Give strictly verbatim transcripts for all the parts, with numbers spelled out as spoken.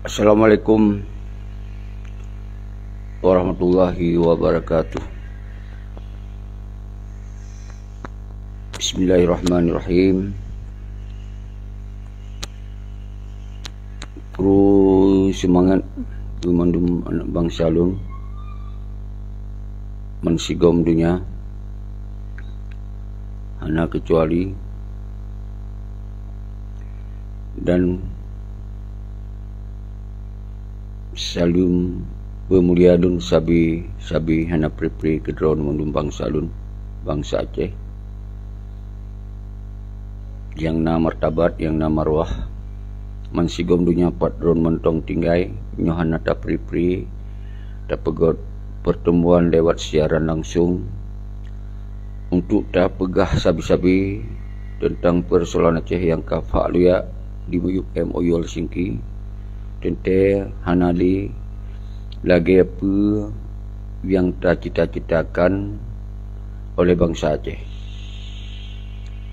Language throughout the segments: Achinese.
Assalamualaikum warahmatullahi wabarakatuh. Bismillahirrahmanirrahim. Kru seumangat keu mandum aneuk bansa lôn bansigom donya, hana keucuali, dan saleuem peumulia lôn sabe-sabe hana pri-pri keu droeneuh mandum bansa lôn, bansa Aceh, nyang na martabat, nyang na marwah. Bansigom donya pat droeneuh mantong tinggai, nyoe hana tapri-pri, tapeugöt pertemuan lewat siaran langsung untuk tapeugah sabe-sabe teuntang peusoalan Aceh nyang ka fak luyak di miyueb M O U Helsinki. Teuntée hana lé lagée peue nyang tacita-citakan oleh bansa Aceh.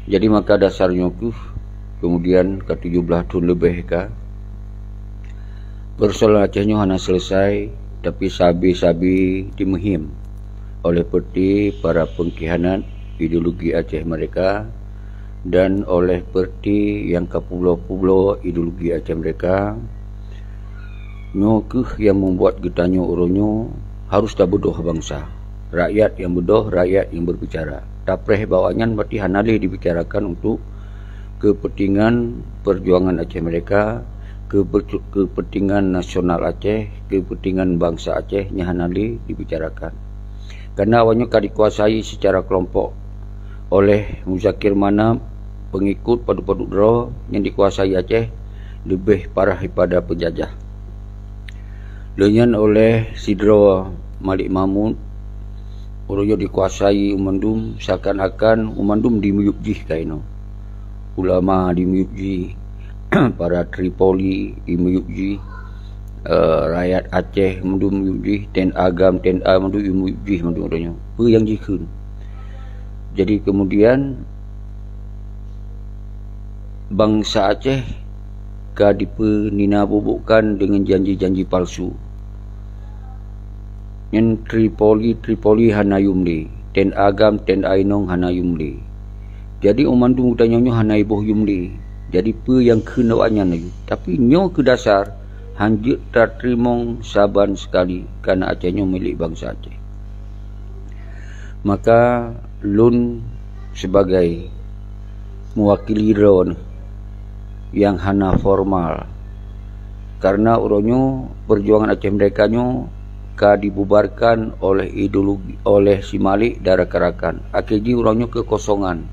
Jadi maka dasar nyoe kheueh keumudian ka tujoh blaih thon leubeh ka peusoalan Aceh nyoe hana seuleusai, tapi sabe-sabe jimeuhiem oleh peureute para peungkhianat ideologi Aceh meureka dan oleh peureute nyang ka peubloe-peubloe ideologi Aceh meureka. Nyoe kheueh nyang meubuet geutanyoe uroe nyoe harôh tabeudôh bansa. Rakyat nyang beudôh, rakyat nyang beubiccara. Tapreh bak awaknyan berarti hana lé dibicarakan untuk keupeuntingan peujuangan Aceh meureka, keupe-, keupeuntingan nasional Aceh, keupeuntingan bansa Aceh nyang hana lé dibicarakan. Karena awaknyan ka dikuasai secara kelompok oleh Muzakir Manaf, peungikut padub-padub droe nyang dikuasai Aceh leubeh parah daripada peunjajah. Lheueh nyan oleh sidroe Malik Mahmud, uroe nyoe dikuasai u mandum, seakan-akan u mandum di miyueb jih ka inoe. Ulama di miyueb jih, para Tripoli di miyueb jih, eh, rakyat Aceh mandum miyueb jih, T N A GAM, T N A mandum miyueb jih mandum uroe nyoe. Peue nyang jikheun? Jadi keumudian bansa Aceh ka dipeunina bubukkan deungon janji-janji palsu. Nyan Tripoli, Tripoli hana yum lé, T N A GAM, T N A inong hana yum lé. Jadi u mandum geutanyoe nyoe hana iboh yum lé. Jadi peue nyang kheun awaknyan laju? Tapi nyoe keuh dasar hanjeuet tateurimong saban seukali, karna Aceh nyoe milék bansa Aceh. Maka lôn sibagai meuwakili droeneuh nyang hana formal, karna uroe nyoe peujuangan Aceh meurdeka nyoe ka dibubarkan oleh ideologi, oleh si Malik dan rakan-rakan. Akhé jih uroe nyoe keukosongan.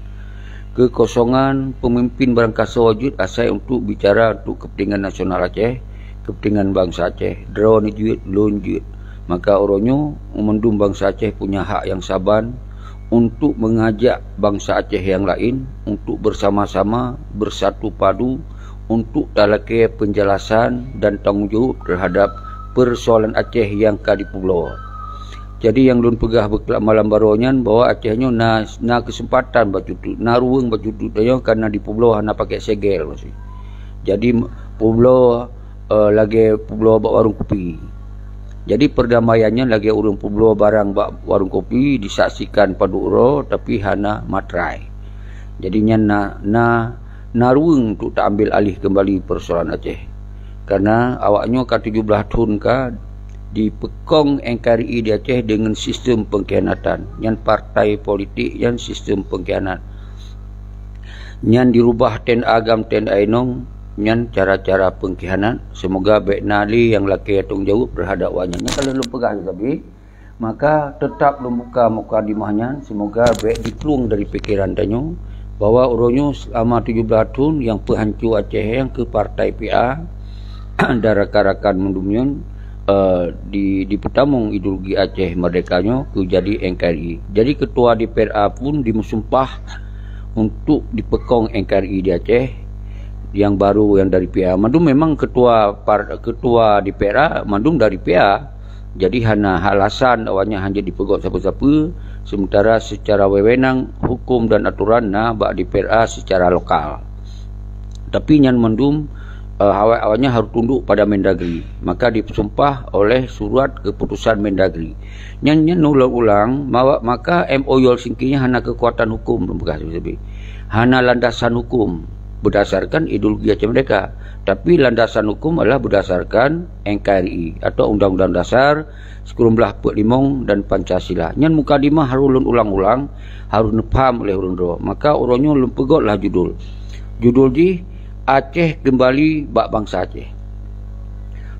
Keukosongan peumimpin barangkasoe jeuet asai untuk bicara untuk keupeuntingan nasional Aceh, keupeuntingan bansa Aceh. Droeneuh jeuet, lôn jeuet. Maka uroe nyoe mandum bansa Aceh punya hak nyang saban untuk mengajak bansa Aceh nyang laén untuk bersama-sama, bersatu padu untuk talakée peunjelasan dan tanggong jaweueb teuhadap peusoalan Aceh nyang ka dipeubloe. Jadi nyang lôn peugah beuklak malam baroe nyan bahwa Aceh nyoe na, na keuseumpatan bacut-bacut, na ruweueng bacut-bacut tanyoe, karna dipeubloe hana pakék segel maksud. Jadi peubloe, eh, lagée peubloe bak warong kupi. Jadi peurdamaian nyan lagée ureuëng peubloe barang bak warong kupi disaksikan padub uroe tapi hana matrai. Jadi nyan na, na, na ruweueng untuk ta-ambil alih keumbali peusoalan Aceh. Karna awaknyoe ka tujoh blaih thon ka dipeukong N K R I di Aceh deungon sistem peungkhianatan. Nyan partai politik nyan sistem peungkhianat. Nyan dirubah T N A GAM, T N A inong, nyan cara-cara peungkhianat. Seumoga bék na lé nyang lakée tanggong jaweueb teuhadap awaknyan. Nyan ka lheueh lôn peugah lé sabé. Maka teutap lôn buka mukadimah nyan, seumoga bék jiplueng dari pikeran tanyoe bahwa uroe nyoe seulama tujoh blaih thon nyang peuhanco Aceh nyang keu partai P A dan rakan-rakan mandum nyan, eh, di, dipeutamong ideologi Aceh meurdeka nyoe keu jadi N K R I. Jadi keutua D P R A pun dimeusumpah untuk dipeukong N K R I di Aceh nyang baru nyang dari P A. Mandum memang keutua par-, keutua D P R A mandum dari P A. Jadi hana alasan awaknyan hana dipeugét sapeue-sapeue, sementara secara wewenang hukum dan aturan na bak D P R A secara lokal. Tapi nyan mandum, eh, awak-awaknya harus tunduk pada Mendagri. Maka disumpah oleh surat keputusan Mendagri. Nyan, nyan ulang-ulang, ma-, maka M O U Helsinki nyan hana kekuatan hukum, bekas disebut. Hana landasan hukum berdasarkan ideologi Aceh Merdeka. Tapi landasan hukum adalah berdasarkan N K R I atau Undang-Undang Dasar sikureueng blaih peuet limong dan Pancasila. Nyan mukadimah harus lôn ulang-ulang, harus neupaham oleh ureuëng droe. Maka uroe nyoe lôn peugét lah judul. Judul jih, Aceh Keumbali bak Bansa Aceh.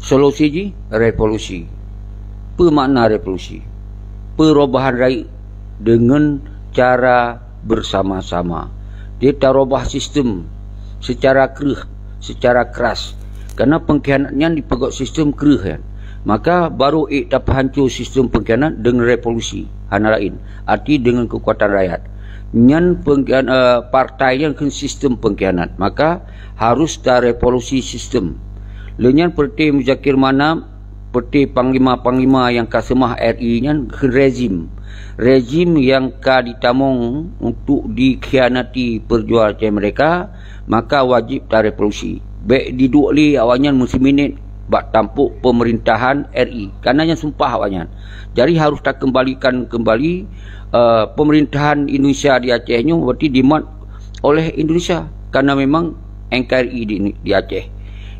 Solusi jih, revolusi. Peue makna revolusi? Perubahan rayeuk deungon cara bersama-sama. Jadi tarubah sistem secara kreueh, secara keras. Karena pengkhianat nyan dipeugét sistem kreueh nyan. Maka baru ék tapeuhanco sistem pengkhianat deungon revolusi, hana laén. Arti deungon kekuatan rakyat. Nyan pengkhian-, eh, partai nyan kheun sistem pengkhianat. Maka harus tarevolusi sistem. Lé nyan peureuté Muzakir Manaf, peureuté panglima-panglima nyang ka seumah R I nyan kheun rezim. Rezim nyang ka jitamong untuk dikhianati peujuang Aceh Merdeka, maka wajéb tarevolusi. Bék diduek lé awaknyan meusiminét bak tampôk peumeurintahan R I. Karena nyan sumpah awaknyan. Jadi harus takeumbalikan keumbali, eh, peumeurintahan Indonesia di Aceh nyoe, berarti dimat oleh Indonesia. Karena memang N K R I di, di Aceh.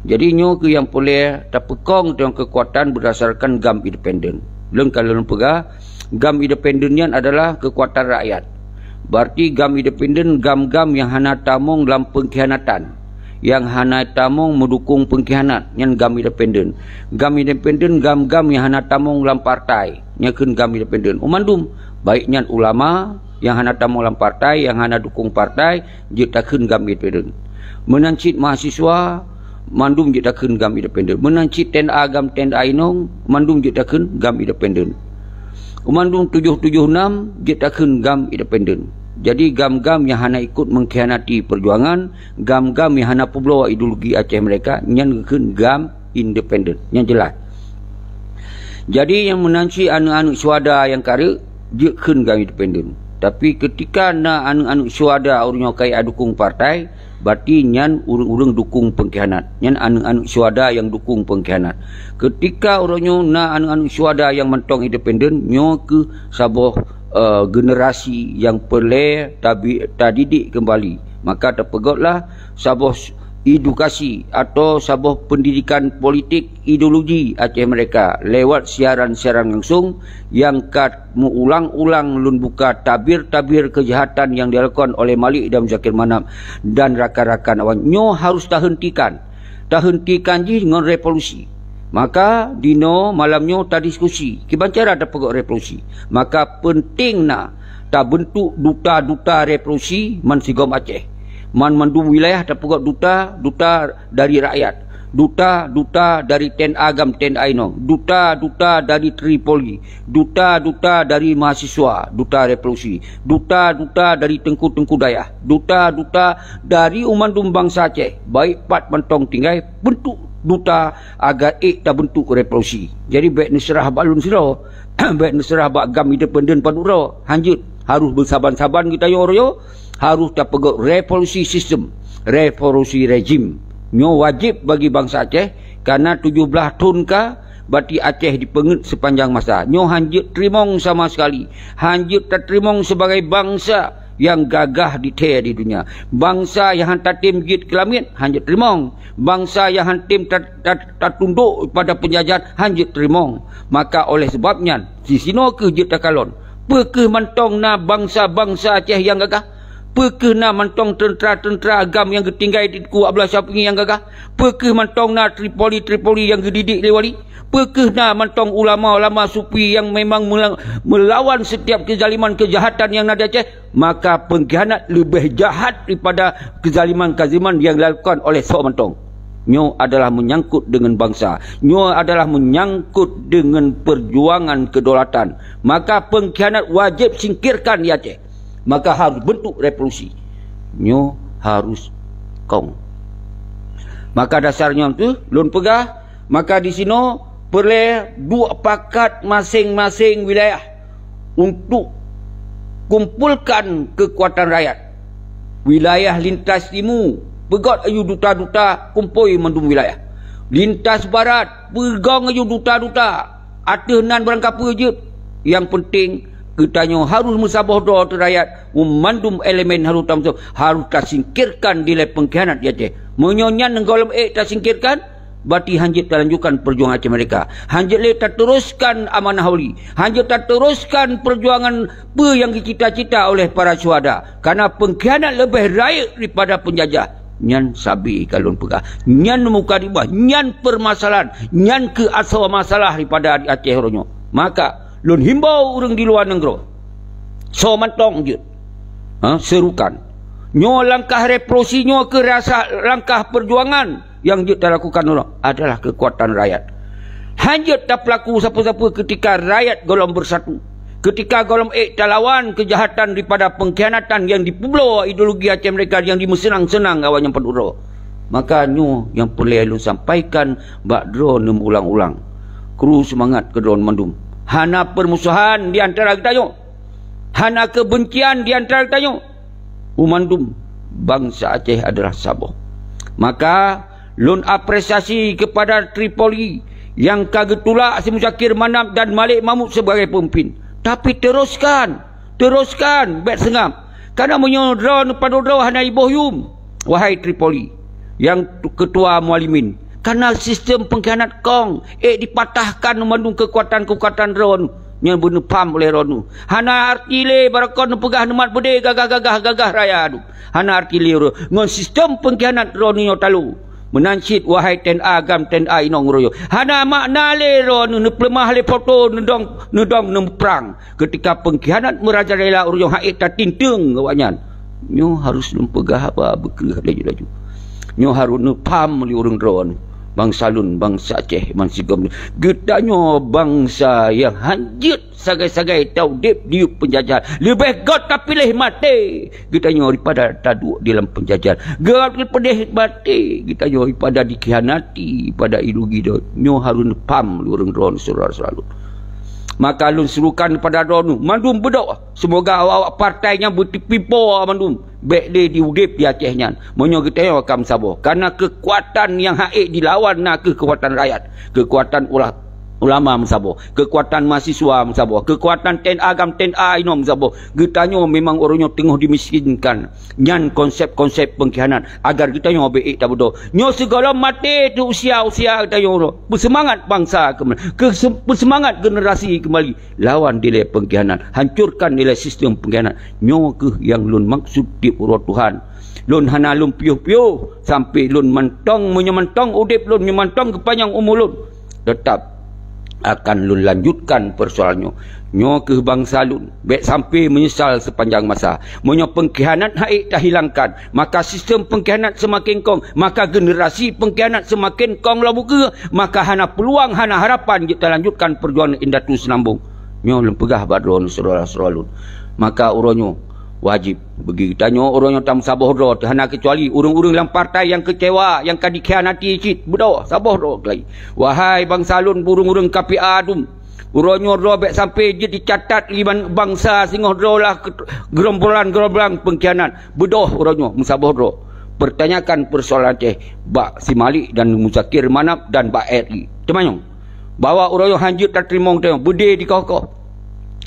Jadi nyoe keuh nyang peureulée tapeukong deungon keukuatan berdasarkan GAM independen. Lôn ka lôn peugah, GAM independen nyan adalah keukuatan rakyat. Berarti GAM independen, GAM-GAM nyang hana tamong lam pengkhianatan, nyang hana tamong meudukung pengkhianat, nyan GAM independen. GAM independen, GAM-GAM nyang hana tamong lam partai, nyan kheun GAM independen. Umandum, baik nyan ulama nyang hana tamong lam partai, nyang hana dukung partai, jeuet takheun GAM independen. Meunan cit mahasiswa, mandum jeuet takheun GAM independen. Meunan cit T N A GAM, T N A inong, mandum jeuet takheun GAM independen. Mandum tujoh tujoh nam jeuet takheun GAM independen. Jadi GAM-GAM nyang hana ikut mengkhianati perjuangan, GAM-GAM nyang hana peubloe ideologi Aceh Merdeka, nyan geukheun GAM independen. Nyan jeulaih. Jadi nyang meunan cit aneuëk-aneuëk syuhada nyang ka rhot, jeuet kheun GAM independen. Tapi keutika na aneuëk-aneuëk syuhada ureuëng nyoe ka dukung partai, berarti nyan ureuëng-ureuëng dukung pengkhianat. Nyan aneuëk-aneuëk syuhada nyang dukung pengkhianat. Keutika ureuëng nyoe na aneuëk-aneuëk syuhada nyang mantong independen, nyoe keuh saboh, eh, generasi nyang peureulée tabi-, tadidik keumbali. Maka tapeugét lah saboh s-, edukasi atau saboh pendidikan politik ideologi Aceh Merdeka lewat siaran-siaran langsung nyang ka meuulang-ulang lôn buka tabir-tabir keujahatan nyang dilakukan oleh Malik dan Muzakir Manaf dan rakan-rakan awaknyan. Nyoe harus tahentikan. Tahentikan jih ngon revolusi. Maka dinoe malam nyoe tadiskusi kiban cara tapeugét revolusi. Maka peunteng na tabeuntuk duta-duta revolusi man sigom Aceh. Man mandum wilayah tapeugét duta, duta dari rakyat, duta-duta dari T N A GAM, T N A inong, duta-duta dari Tripoli, duta-duta dari mahasiswa, duta revolusi, duta-duta dari teungku-teungku dayah, duta-duta dari umandum bansa Aceh, baik pat mantong tinggai, beuntuk duta agar ék tabeuntuk revolusi. Jadi bék neuseurah bak lôn sidroe, bék neuseurah bak GAM independen padub droe. Hanjeuet, harus beusaban-saban geutanyoe uroe nyoe, harus tapeugét revolusi sistem, revolusi rejim. Nyoe wajéb bagi bansa Aceh, karena tujoh blaih thon ka, berarti Aceh dipeungét sepanjang masa. Nyoe hanjeuet teurimong sama sekali. Hanjeuet tateurimong sebagai bansa nyang gagah di thée di dunia. Bansa nyang han tatem jeuet keu lamiet, hanjeuet teurimong. Bansa nyang han tem ta-, ta-, tatundok pada peunjajahan, hanjeuet teurimong. Maka oleh sebab nyan, disinoe keuh jeuet takalon. Peu kheueh mantong na bansa-bansa Aceh nyang gagah? Peu kheueh na mantong teuntra-teuntra GAM nyang geutinggai di Teungku Abdullah Syafie nyang gagah? Peu kheueh mantong na Tripoli-Tripoli nyang geudidik lé wali? Peu kheueh na mantong ulama-ulama sufi nyang memang mela-, melawan setiap kezaliman, kejahatan nyang na di Aceh? Maka pengkhianat leubeh jahat daripada kezaliman-kezaliman nyang dilakukan oleh soe mantong. Nyoe adalah menyangkut deungon bansa. Nyoe adalah menyangkut deungon perjuangan kedaulatan. Maka pengkhianat wajéb singkirkan di Aceh. Maka harus bentuk revolusi. Nyoe harus kong. Maka dasar nyoe tu lôn peugah, maka disinoe peureulée duek pakat maséng-maséng wilayah untuk kumpulkan keukuatan rakyat. Wilayah lintas timu, Peugöt ayue duta-duta kumpôi mandum wilayah. Lintas barat, peugöt ayue duta-duta. Ateueh nan barangkapeue jeuet. Nyang peunteng, geutanyoe harôh meusaboh droe ateueh rakyat, mandum elemen harôh tameusaboh, harôh tasingkirkan dilée peungkhianat di Aceh. Meunyoe nyan gohlom ék tasingkirkan, berarti hanjeuet talanjutkan peujuangan Aceh Merdeka. Hanjeuet lé tateuruskan amanah Uli. Hanjeuet tateuruskan peujuangan peue nyang geucita-cita oleh para syuhada. Karena peungkhianat leubeh rayeuk daripada peunjajah. Nyan sabe ka lôn peugah. Nyan mukadimah, nyan peumasalahan, nyan keuh asoe masalah daripada di Aceh uroe nyoe. Maka, lôn himbau ureuëng di luwa nanggroe, soe mantong jeuet, ha, seurukan. Nyoe langkah revolusi, nyoe keuh rasa langkah peujuangan nyang jeuet talakukan uroe nyoe adalah keukuatan rakyat. Hanjeuet tapeulaku sapeue-sapeue keutika rakyat gohlom beusatu. Keutika gohlom ék talawan keujahatan daripada peungkhianatan nyang dipeubloe ideologi Aceh Merdeka nyang dimeuseunang-seunang awaknyan padub droe. Maka nyoe nyang peureulée lôn sampaikan bak droeneuh meuulang-ulang. Kru seumangat keu droeneuh mandum. Hana peurmusohan di antara geutanyoe. Hana keubeuncian di antara geutanyoe. Meumandum bansa Aceh adalah saboh. Maka, lôn apresiasi keupada Tripoli nyang ka geutulak si Muzakir Manaf dan Malik Mahmud sibagai peumimpin. Tapi, teuruskan! Teuruskan! Bék seungab! Kareuna meunyoe droeneuh padub droe hana jiboh yum, wahai Tripoli, nyang keutua mualimin, kareuna sistem peungkhianat kong ék jipatahkan mandum keukuatan-keukuatan droeneuh nyang beuneupham lé droeneuh. Hana arti lé barokon neupeugah neumat beudé gagah-gagah, gagah raya dum. Hana arti lé uroe ngon sistem peungkhianat droeneuh nyoe talo. Meunan cit, wahai T N A GAM, T N A inong uroe nyoe, hana makna lé droeneuh neupeuleumah lé foto neudong, neudong neuprang. Keutika peungkhianat meurajalela uroe nyoe han ék tatinteueng awaknyan, nyoe harôh lôn peugah haba beukreueh laju-laju. Nyoe harôh neupham lé ureuëng droeneuh, bansa lôn, bansa Aceh bansigom. Geutanyoe bansa nyang hanjeuet sagai-sagai taudeb diyueb peunjajahan. Leubeh göt tapiléh maté geutanyoe daripada taduek di lam peunjajahan. Göt tapiléh maté geutanyoe daripada dikhianati pada ideologi droe. Nyoe harôh neupham lé ureuëng droeneuh, syedara-syedara lôn. Maka lôn seurukan keupada droeneuh mandum, beudôh, seumoga awak-awak partai nyan beuteupipo mandum, bék lé jiudeb di Aceh nyan. Meunyoe geutanyoe ka meusaboh, kareuna keukuatan nyang han ék jilawan na kheueh keukuatan rakyat, keukuatan ula-, ulama meusaboh, keukuatan mahasiswa meusaboh, keukuatan T N A GAM, T N A inong meusaboh. Geutanyoe memang uroe nyoe teungoh dimiskinkan. Nyan konsep-konsep peungkhianat, agar geutanyoe bék ék tabeudôh. Nyoe sigohlom maté teuh usia-usia geutanyoe uroe. Beuseumangat bansa keumbali, keu-, beuseumangat generasi keumbali. Lawan dilée peungkhianat, hancurkan dilée sistem peungkhianat. Nyoe kheueh nyang lôn maksud tieb uroe Tuhan. Lôn hana lôn piôh-piôh sampoe lôn mantong, meunyoe mantong udeb lôn, nyoe mantong geupanyang umu lôn, teutap akan lôn lanjutkan peusoalan nyoe. Nyoe kheueh bansa lôn, bék sampoe meunyeusal seupanjang masa. Meunyoe peungkhianat han ék tahilangkan, maka sistem peungkhianat seumaken kong, maka generasi peungkhianat seumaken kong lom ukeue, maka hana peuluang, hana harapan jeuet talanjutkan peujuangan indatu seulambong. Nyoe lôn peugah bak droeneuh syedara-syedara lôn. Maka uroe nyoe wajéb bagi geutanyoe uroe nyoe tameusaboh droe teuh hana keucuali ureuëng-ureuëng lam partai nyang keucewa, nyang ka dikhianati cit, beudôh saboh droe lagi. Wahai bansa lôn, ureuëng-ureuëng K P A dum, uroe nyoe droe bék sampoe jeuet jicatat lé ban-, bansa singoh droe lah keu-, gerombolan-gerombolan peungkhianat. Beudôh uroe nyoe meusaboh droe. Peutanyakan peusoalan Aceh bak si Malik dan Muzakir Manaf dan bak R I. Teumanyong bahwa uroe nyoe hanjeuet tateurimong teuh beudé dikoh-koh.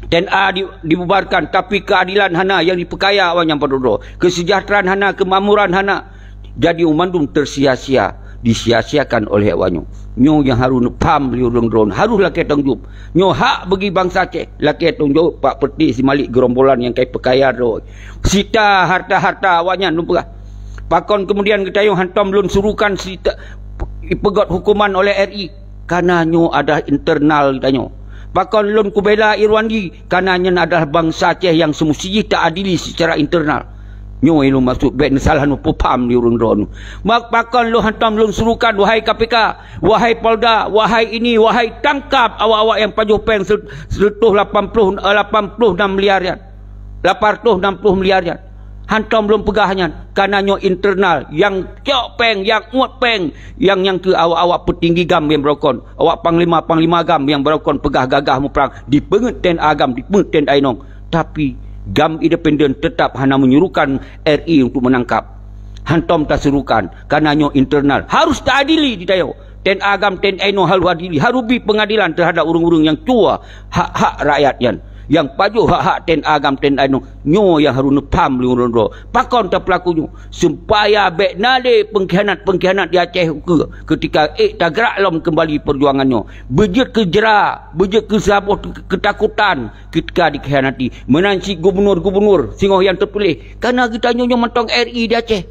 T N A di-, dibubarkan, tapi keuadilan hana nyang jipeukaya awaknyan padub droe. Keuseujahteuraan hana, keumakmuran hana. Jadi, mandum teusia-sia, disia-siakan oleh awaknyoe. Nyoe nyang harôh neupham lé ureuëng droeneuh, harôh lakée tanggong jaweueb. Nyoe hak bagi bansa Aceh lakée tanggong jaweueb bak peureuteh si Malik gerombolan nyang ka jipeukaya droe. Sita harta-harta awaknyan lôn peugah. Pakon keumudian geutanyoe hantom lôn suruhkan sita, ipeugét huköman oleh R I? Kareuna nyoe adalah internal geutanyoe. Pakon lôn kubela Irwandi? Kareuna nyan adalah bansa Aceh nyang seumusti jih teuadili seucara internal. Nyoe nyang lôn maksud, bék neusalah neupeupaham lé ureuëng droeneuh. Mak-, pakon lôn hantom lôn suruhkan, wahai K P K, wahai Polda, wahai ini, wahai tangkap awak-awak nyang pajoh péng se-, seratus lapan puluh, eh, lapan puluh enam miliar nyan. Lapan ratus enam puluh miliar nyan. Hantom lôn peugah nyan, kareuna nyoe internal, nyang cok péng, nyang uet péng, nyang, nyang keu awak-awak peutinggi GAM nyang beurukon, awak panglima-panglima GAM nyang beurukon peugah gagah muprang, dipeungeut T N A GAM, dipeungeut T N A inong. Tapi, GAM independen teutap hana menyuruhkan R I untuk menangkap. Hantom tasurukan, karena nyoe internal. Harus taadili di tanyoe. T N A GAM, T N A inoe harus adili, harus bi pengadilan terhadap ureuëng-ureuëng nyang cuba hak-hak rakyat nyan, nyang pajoh hak-hak T N A GAM, T N A inoe. Nyoe nyang harus neupham lé ureuëng droe. Pakon tapeulaku nyoe? Supaya bék na lé pengkhianat-pengkhianat di Aceh ukeue ketika ék tagrak lom keumbali peujuangan nyoe. Beujeuet keu jra, beujeuet keu saboh keutakutan ketika dikhianati. Meunan cit gubunur-gubunur singoh nyang teupiléh. Karena geutanyoe nyoe mantong R I di Aceh.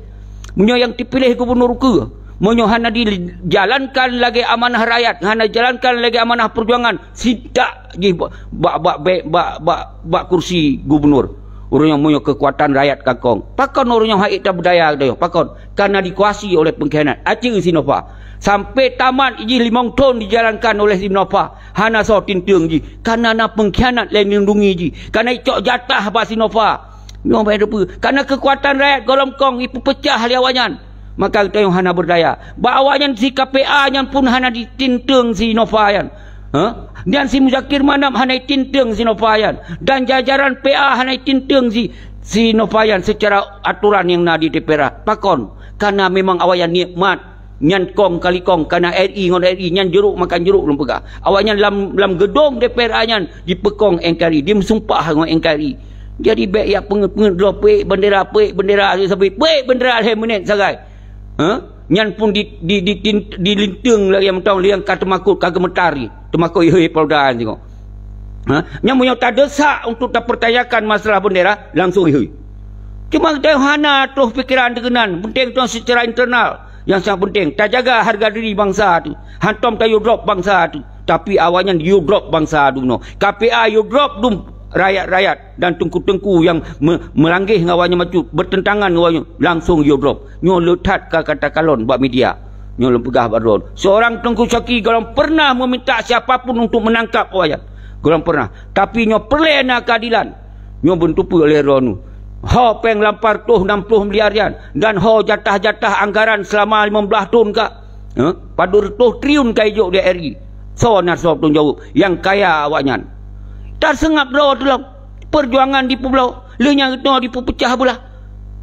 Meunyoe nyang teupiléh gubunur ukeue, meunyoe hana dijalankan lagée amanah rakyat, hana dijalankan lagée amanah peujuangan, sidak jih bak, bak, bak, bak, bak, bak kursi gubunur. Ureuëng nyoe meunyoe keukuatan rakyat ka kong. Pakon ureuëng nyoe hana tabeudaya geutanyoe? Pakon? Karena dikuasai oleh pengkhianat. Aci si Nova. Sampai tamat jih limong thon dijalankan oleh si Nova. Hana soe tinteung jih. Karena na pengkhianat laén lindungi jih. Karena icok jatah bak si Nova. Nyoe bak teupeue. Karena keukuatan rakyat gohlom kong ipeupeucah lé awaknyan. Maka geutanyoe hana beudaya. Bak awaknyan si K P A nyan pun hana ditinteung si Nova nyan. Ha? Dan si Muzakir Manaf hana ditinteung si Nova nyan. Dan jajaran P A hana ditinteung si, si Nova nyan secara aturan nyang na di D P R. Pakon? Karena memang awaknyan nikmat. Nyan kong kali kong, kana R I ngon R I, nyan jerok makan jerok lôn peugah. Awaknyan lam, lam gedong D P R A nyan jipeukong N K R I, dimeusumpah ngon N K R I. Jadi bék jak peungeuet-peungeuet droe, peuék bendera, peuék bendera, sabe peuék bendera lhée minét sagai. Ha? Nyan pun di, di, di, di, dilinteung lagée mantong liang ka teumakot, ka geumeutari. Teumakot ihôi Polda nyan tengok. Ha? Nyan meunyoe tadesak untuk tapertanyakan masalah bendera, langsung ihôi. Cuma geutanyoe hana troh pikeran teuh keunan, penting troh secara internal. Nyang sangat penting, tajaga harga diri bansa tu. Hantom tayue drop bansa tu. Tapi awaknyan yue drop bansa tu bunoe. K P A yue drop dum rakyat-rakyat dan teungku-teungku nyang me-, meulanggeh ngon awaknyan bacut, bertentangan ngon awaknyan, langsung yue drop. Nyoe le that ka, ka takalon bak media. Nyoe lôn peugah bak droe. Seorang Teungku Syaki gohlom pernah meminta siapa pun untuk menangkap awaknyan. Gohlom pernah. Tapi nyoe peureulée na keadilan. Nyoe beuteupeue lé droeneuh. Ho péng lapan ratus enam puluh miliar nyan dan ho jatah-jatah anggaran selama lima belas thon ka, eh, padub reutôh triliun ka ijok di R I. Soe na soe tanggung jaweueb nyang kaya awaknyan? Taseungab droe tulông. Peujuangan dipeubloe, lheueh nyan geutanyoe dipeupeucah beulah.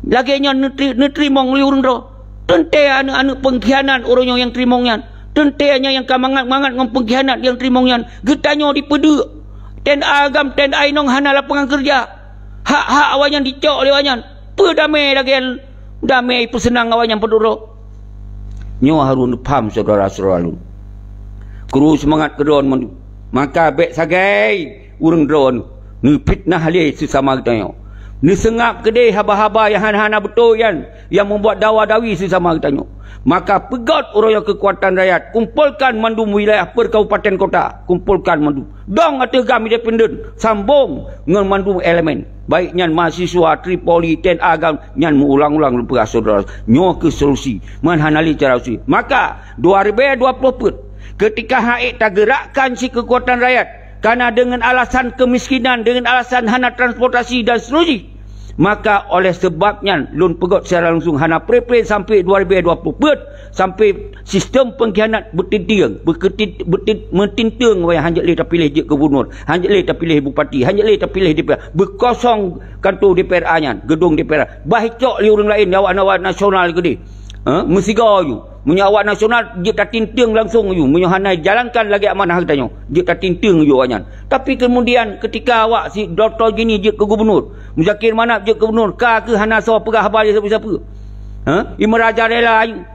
Lagée nyan neutri-, neuteurimong lé ureuëng droe. Teuntée aneuëk-aneuëk peungkhianat ureuëng nyoe nyang teurimong nyan. Teuntée nyan nyang ka mangat-mangat ngon peungkhianat nyang teurimong nyan. Geutanyoe dipeudeuk. T N A GAM, T N A inong hana lapangan keureuja. Hak-hak awaknyan dicok lé awaknyan. Peue damé lagée damé peuseunang awaknyan padub droe? Nyoe harôh neupham syedara-syedara lôn. Kru seumangat keudroe mandum. Maka bék sagai ureuëng droe neufitnah lé seusama geutanyoe. Neuseungab keudeh haba-haba nyang hana-hana beutôi nyan, nyang meubuet dawa-dawi seusama geutanyoe. Maka peugot uroe nyoe keukuatan rakyat, kumpolkan mandum wilayah per kabupaten kota, kumpolkan mandum. Dong ateueh GAM independen, sambong ngon mandum elemen. Baik nyan mahasiswa, Tripoli, T N A GAM, nyan meuulang-ulang lôn peugah syedara. Nyoe keuh solusi. Man hana lé cara solusi. Maka, dua ribée dua ploh peuet, keutika hana ék tageurakkan si keukuatan rakyat, karena deungon alasan keumiskinan, deungon alasan hana transportasi dan seterusnya, maka oleh sebab nyan lôn peugot secara langsung hana pre-pre sampai dua ribée dua ploh peuet, sampai sistem pengkhianat beutintieng, beuketit-, beutit-, meutintieng wayah hanjeuet lé tapiléh jeuet gubunur, hanjeuet lé tapiléh bupati, hanjeuet lé tapiléh D P R, beukosong kantor D P R A nyan, gedong D P R A. Bah icok lé ureuëng laén, awak-awak nasional keudeh. Ha? Meusigoe ju. Meunyoe awak nasional jeuet tatintieng langsung ju. Meunyoe hana jalankan lagée amanah geutanyoe, jeuet tatintieng ju awaknyan. Tapi kemudian ketika awak si Doktor Jini jeuet keu gubunur, Muzakir Manaf jeuet keu gubunur, ka keuh hana soe peugah haba lé sapeue-sapeue. Ha? Imam Raja rela ju.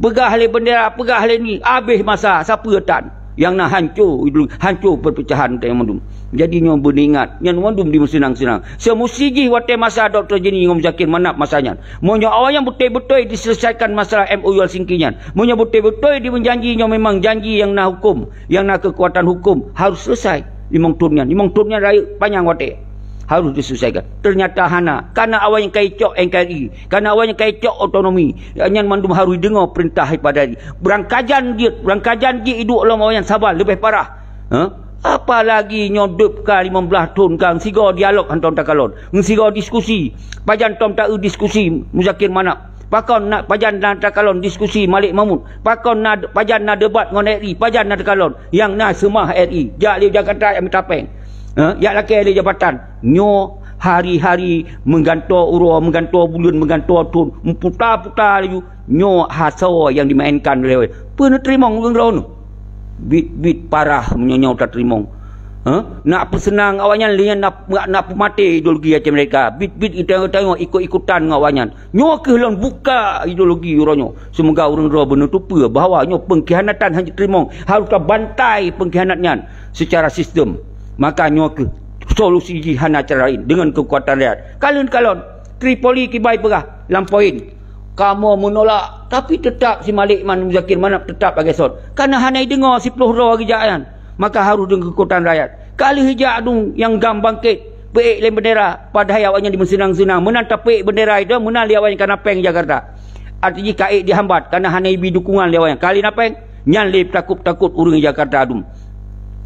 Peugah lé bendera, peugah lé ni, habéh masa, sapeue tan. Nyang na hanco, hanco perpecahan geutanyoe mandum. Jadi nyoe beuingat, nyan mandum dimeuseunang-seunang. Seumusti jih watée masa Doktor Jini ngon Muzakir Manaf masa nyan. Meunyoe awaknyan beutôi-beutôi diselesaikan masalah M O U Helsinki nyan. Meunyoe beutôi-beutôi dimeujanji nyoe memang janji nyang na huköm, nyang na keukuatan huköm, harus selesai limong thon nyan. Limong thon nyan rayeuk panyang watée. Harus diselesaikan. Ternyata hana. Karena awaknyan ka icok N K R I. Karena awaknyan ka icok otonomi. Nyan mandum harus deungoe peurintah daripada Beurangkajan jeuet, beurangkajan jeuet iduek lom awaknyan saban leubeh parah. Ha? Apalagi nyoe deueb ka limong blaih thon ka sigoe dialog hantom takalon. Sigoe diskusi. Pajan tom taeu diskusi Muzakir Manaf. Pakon na pajan na takalon diskusi Malik Mahmud. Pakon na pajan na debat ngon R I, pajan na takalon. Nyang na seumah R I. Jak lé Jakarta jak mita péng. Ha? Jak lakée lé jabatan. Nyoe Hari-hari meugantoe uroe, meugantoe buleuen, meugantoe thon, meuputa-puta laju. Nyoe hase nyang dimainkan lé, peue neuteurimong ureuëng droeneuh? Bit-bit parah meunyoe nyoe tateurimong. Hah? Nak peuseunang awaknyan, lé nyan nak, nak, nak peumaté ideologi Aceh Merdeka. Bit-bit geutanyoe-tanyoe ikut-ikutan ngon awaknyan. Nyoe kheueh lôn buka ideologi uroe nyoe. Seumoga ureuëng droe beuneutupeue bahwa nyoe peungkhianatan hana jiteurimong. Harôh tabantai peungkhianat nyan secara sistem. Maka nyoe kheueh solusi jih, hana cara laén deungon keukuatan rakyat. Kalon-kalon, Tripoli kibai peugah lam poin, "Kamoe meunolak," tapi teutap si Malik Man Muzakir Manaf teutap lagée sot. Kana hana jideungoe siploh droe geujak nyan. Maka harôh deungon keukuatan rakyat. Ka lheueh jak dum nyang GAM bangkét, peuék lé beundera, padahai awaknyan dimeuseunang-seunang. Meunan tapeuék beundera itu, meunan lé awaknyan kana péng Jakarta. Arti jih ka ék dihambat, kana hana jibi dukungan lé awaknyan. Ka lheueh na péng, nyan lé takot-takot ureuëng Jakarta dum.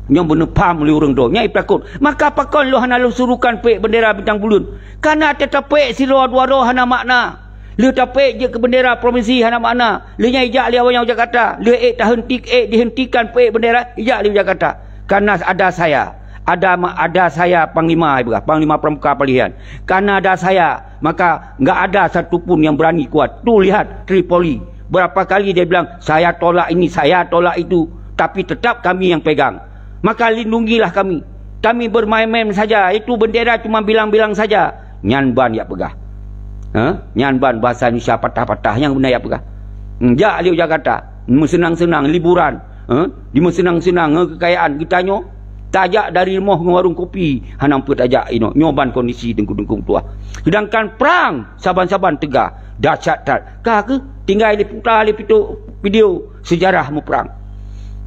Nyoe beuneupham lé ureuëng droe, nyan takot. Maka pakon lôn hana lôn suruhkan peuék beundera bintang buleuen? Kana teuh tapeuék sidroe dua droe hana makna. Lheueh tapeuék jeuet keu beundera provinsi hana makna. Lheueh nyan ijak lé awaknyan u Jakarta. Lheueh ék taheuenti, ék dihentikan peuék beundera, ijak lé u Jakarta. Karena ada saya. Ada ma-, ada saya panglima, ibarat panglima pramuka palihan. Karena ada saya, maka enggak ada satu pun yang berani kuat. Tuh lihat Tripoli. Berapa kali dia bilang, "Saya tolak ini, saya tolak itu." Tapi tetap kami yang pegang. Maka lindungilah kami. Kami bermain-main saja. Itu bendera cuma bilang-bilang saja. Nyan ban yak peugah. Ha? Nyan ban bahasa Indonesia patah-patah nyang beuna yak peugah. Hmm, jak lé u Jakarta. Meuseunang-seunang, liburan. Ha? Dimeuseunang-seunang ngon kekayaan geutanyoe. Tajak dari rumoh ngon warong kopi. Hana peue tajak inoe. Nyoe ban kondisi teungku-teungku tuah. Sedangkan perang saban-saban teuga. Dahsyat that. Ka kheueh tinggai lé puta lé pito-, video sejarah muprang.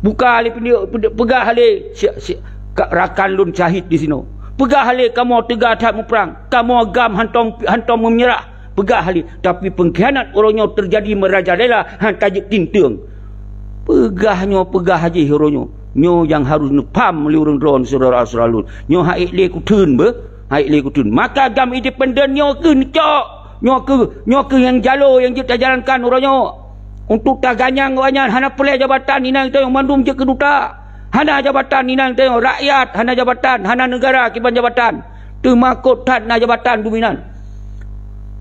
Buka lé video, peugah lé si, si, ka, rakan lôn syahid di sinoe. Peugah lé kamoe teuga that muprang. Kamoe GAM hantom, hantom menyerah. Peugah lé, tapi pengkhianat uroe nyoe teujadi merajalela, han tajeuet tinteueng. Peugah nyoe, peugah jih uroe nyoe. Nyoe nyang harôh neupaham lé ureuëng droe syedara-syedara lôn. Nyoe han ék lé kutheun beuh, han ék lé kutheun. Maka GAM independen nyoe kheueh neucok. Nyoe kheueh, nyoe kheueh nyang jaloe nyang jeuet tajalankan uroe nyoe. Untuk taganyang awaknyan hana peureulée jabatan inan geutanyoe mandum jeuet keu duta. Hana jabatan inan geutanyoe rakyat, hana jabatan, hana neugara kiban jabatan. Teumakot that na jabatan dum inan.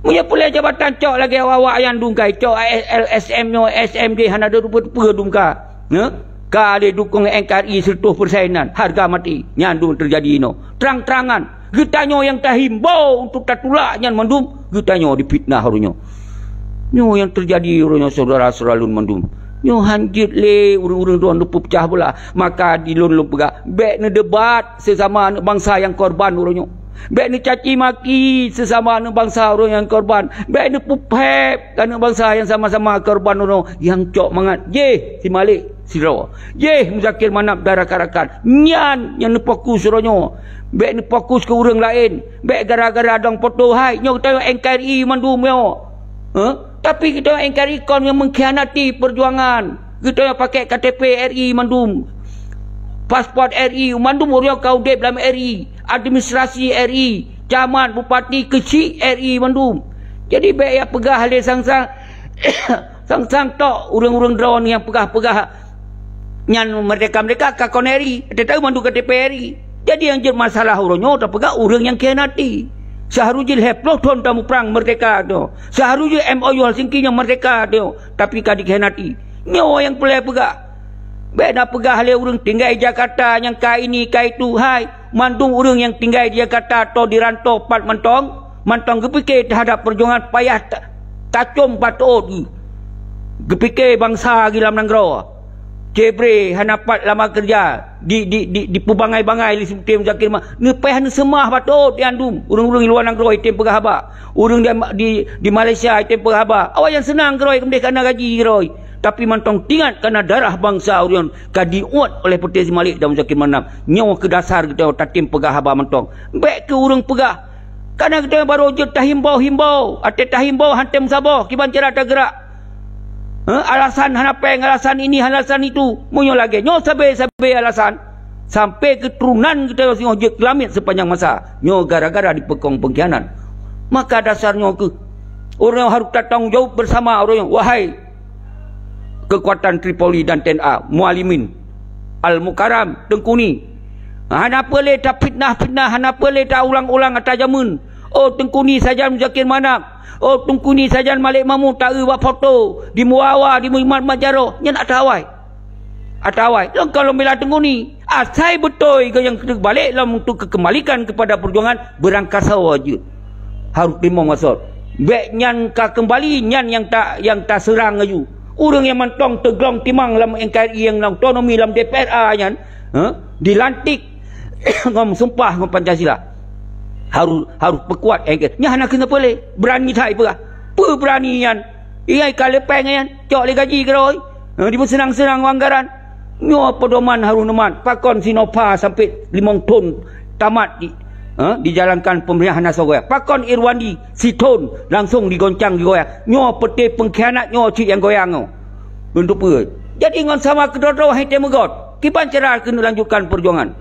Meunyoe peureulée jabatan cok lagée awak-awak nyang dum kai, cok L S M nyoe, S M D hana teupeue-teupeue dum ka. Nyoe? Ka lé dukong N K R I seratus persen nan, harga mati. Nyan dum teujadi inoe. Trang-trangan. Geutanyoe nyang tahimbau untuk tatulak nyan mandum, geutanyoe difitnah uroe nyoe. Nyoe nyang teujadi uroe nyoe syedara-syedara lôn mandum. Nyoe han jeuet lé ureuëng-ureuëng droe neupeupeucah beulah. Maka di lôn lôn peugah, bék neudebat sesama aneuëk bansa nyang korban uroe nyoe. Bék neucaci maki sesama aneuëk bansa uroe nyang korban. Bék neupeupéb aneuëk bansa nyang sama-sama korban uroe nyoe. Nyang cok mangat jih si Malik sidroe. Jih Muzakir Manaf dan rakan-rakan. Nyan nyang neufokus uroe nyoe. Bék neufokus keu ureuëng laén. Bék gara-gara dong poto hai. Nyoe geutanyoe N K R I mandum nyoe. Huh? Tapi geutanyoe N K R I kon nyang mengkhianati perjuangan. Geutanyoe pakai K T P R I mandum. Paspor R I, mandum ureuëng ka udeb lam R I. Administrasi R I. Camat, bupati, keuchik R I mandum. Jadi bék ya peugah lé sang-sang Sang-sang tok ureuëng-ureuëng droe nyang peugah-peugah nyan merdeka-merdeka ka kon R I, teutab mandum K T P R I. Jadi nyang jeuet masalah uroe nyoe tapeugah ureuëng nyang khianati. Seuharusnya lhée ploh thon tamuprang merdeka tu. Seuharusnya M O U Helsinki nyang merdeka tu, tapi ka dikhianati. Nyoe nyang peureulée peugah. Bék na peugah lé ureuëng tinggai Jakarta nyang ka ini ka itu. Hai, mandum ureuëng nyang tinggai di Jakarta atau di rantau pat mantong, mantong geupike teuhadap peujuangan payah ta-, tacom patôt geuh. Geupike bansa geuh lam nanggroe. Cebre hana pat lama keureuja, di, di, di, dipeubangai-bangai lé Seubuti Muzakir Ma-, neupaih neuseumah patôt di andum. Ureuëng-ureuëng luwa nanggroe item peugah haba. Ureuëng di, di, di Malaysia item peugah haba. Awaknyan seunang keurôi keudeh kana gaji keurôi. Tapi mantong tingat kana darah bansa ureuëng ka diuet oleh Peuté Malik dan Muzakir Manaf. Nyoe keu dasar geutanyoe tatem peugah haba mantong. Bék keu ureuëng peugah. Kana geutanyoe barô jeuet tahimbau-himbau. Até tahimbau han tem saboh kiban cara tageurak. Heh, alasan hana péng, alasan ini, alasan itu. Meunyoe lagée nyoe sabe-sabe alasan, sampai keuturonan geutanyoe singoh jeuet keulamiet sepanjang masa. Nyoe gara-gara dipeukong pengkhianat. Maka dasar nyoe keuh ureuëng harôh tatanggung jaweueb beusama ureuëng nyoe. Wahai keukuatan Tripoli dan T N A, Mualimin, Al-Mukarram, Teungku Ni, Hana peureulée tafitnah-fitnah, hana peureulée taulang-ulang atra jameun. Oh Teungku Ni sajan Muzakir Manaf, oh Teungku Ni sajan Malik Mahmud taeu bak foto, di Muawa, di Mumat Majaroh, nyan atra awai. Atra awai, lôn kon lôn bela Teungku Ni. Asai beutôi geuh nyang teuk balek lom untuk keukeumbalikan keupada peujuangan, beurangkasoe jeuet. Harôh teurimong gasot. Bék nyan ka keumbali, nyan nyang ta, nyang taseurang laju. Ureuëng nyang mantong teuglong timang lam N K R I, nyang otonomi lam D P R A nyan, eh, dilantik ngon sumpah ngon Pancasila. Harôh, harôh peukuat N K R I. Nyan hana keuneuk peureulée. Beurani that ipeugah. Peue beurani nyan? Iya ka leupeng nyan. Cok lé gaji keudroe. Eh, dipeuseunang-seunang anggaran. Nyoe peudoman harôh neumat. Pakon si Nova sampai limong thon tamat di, eh, dijalankan peumerintahan hana soe goyang. Pakon Irwandi sithon langsung digoncang digoyang. Nyoe peuté peungkhianat nyoe cit nyang goyang nyoe. Untuk peue? Jadi ngon sama keudroe-droe hai teumeugöt. Kiban cara keuneuk lanjutkan peujuangan.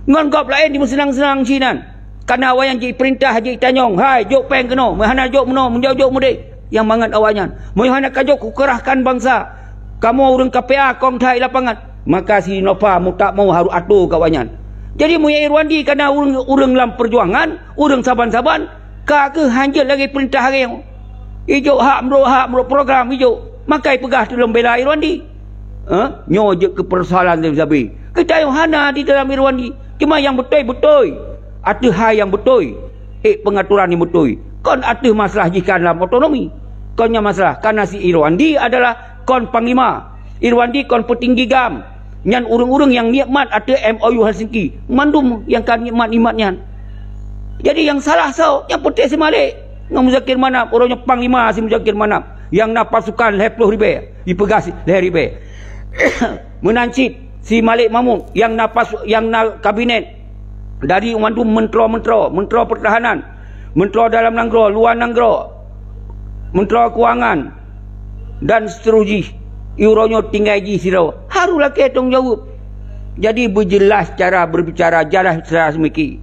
Ngon gob laén dipeuseunang-seunang sinan. Kana awaknyan jipeurintah jitanyong, "Hai, jok péng keunoe, meuhana jok meunoe, meunyoe jok meudeh." Nyang mangat awaknyan. Meunyoe hana ka jok kukeurahkan bansa, kamoe ureuëng K P A kong that lapangan. Maka si Nova mutak mo harôh atô keu awaknyan. Jadi meunyoe Irwandi kana ureuëng, ureuëng lam peujuangan, ureuëng saban-saban, ka keuh hanjeuet lagée peurintah agée nyoe. Ijok hak meurok, hak meurok program ijok. Maka ipeugah tulông bela Irwandi. Eh? Nyoe jeuet keu peusoalan sabe-sabe. Geutanyoe hana di dalam Irwandi. Cuma nyang beutôi-beutôi. Ateueh hai nyang beutôi. Ék peungatoran nyang beutôi. Kon ateueh masalah jih ka lam otonomi. Kon nyang masalah. Karena si Irwandi adalah kon panglima. Irwandi kon peutinggi GAM. Nyan ureuëng-ureuëng nyang nikmat ateueh M O U Helsinki. Mandum nyang ka nikmat-nikmat nyan. Jadi nyang salah soe? Nyang peuté si Malik ngon Muzakir Manaf, uroe nyoe panglima si Muzakir Manaf nyang na pasukan lhée ploh ribée, jipeugah si lhée ribée. Meunan cit si Malik Mahmud nyang na pas-, nyang na kabinet dari mandum mentro-mentro, mentro pertahanan, mentro dalam nanggroe, luwa nanggroe, mentro keuangan, dan seuterusjih. Uroe nyoe tinggai jih sidroe. Harôh lakée tanggung jaweueb. Jadi beujeulaih cara beubicara, jeulaih cara seumiki.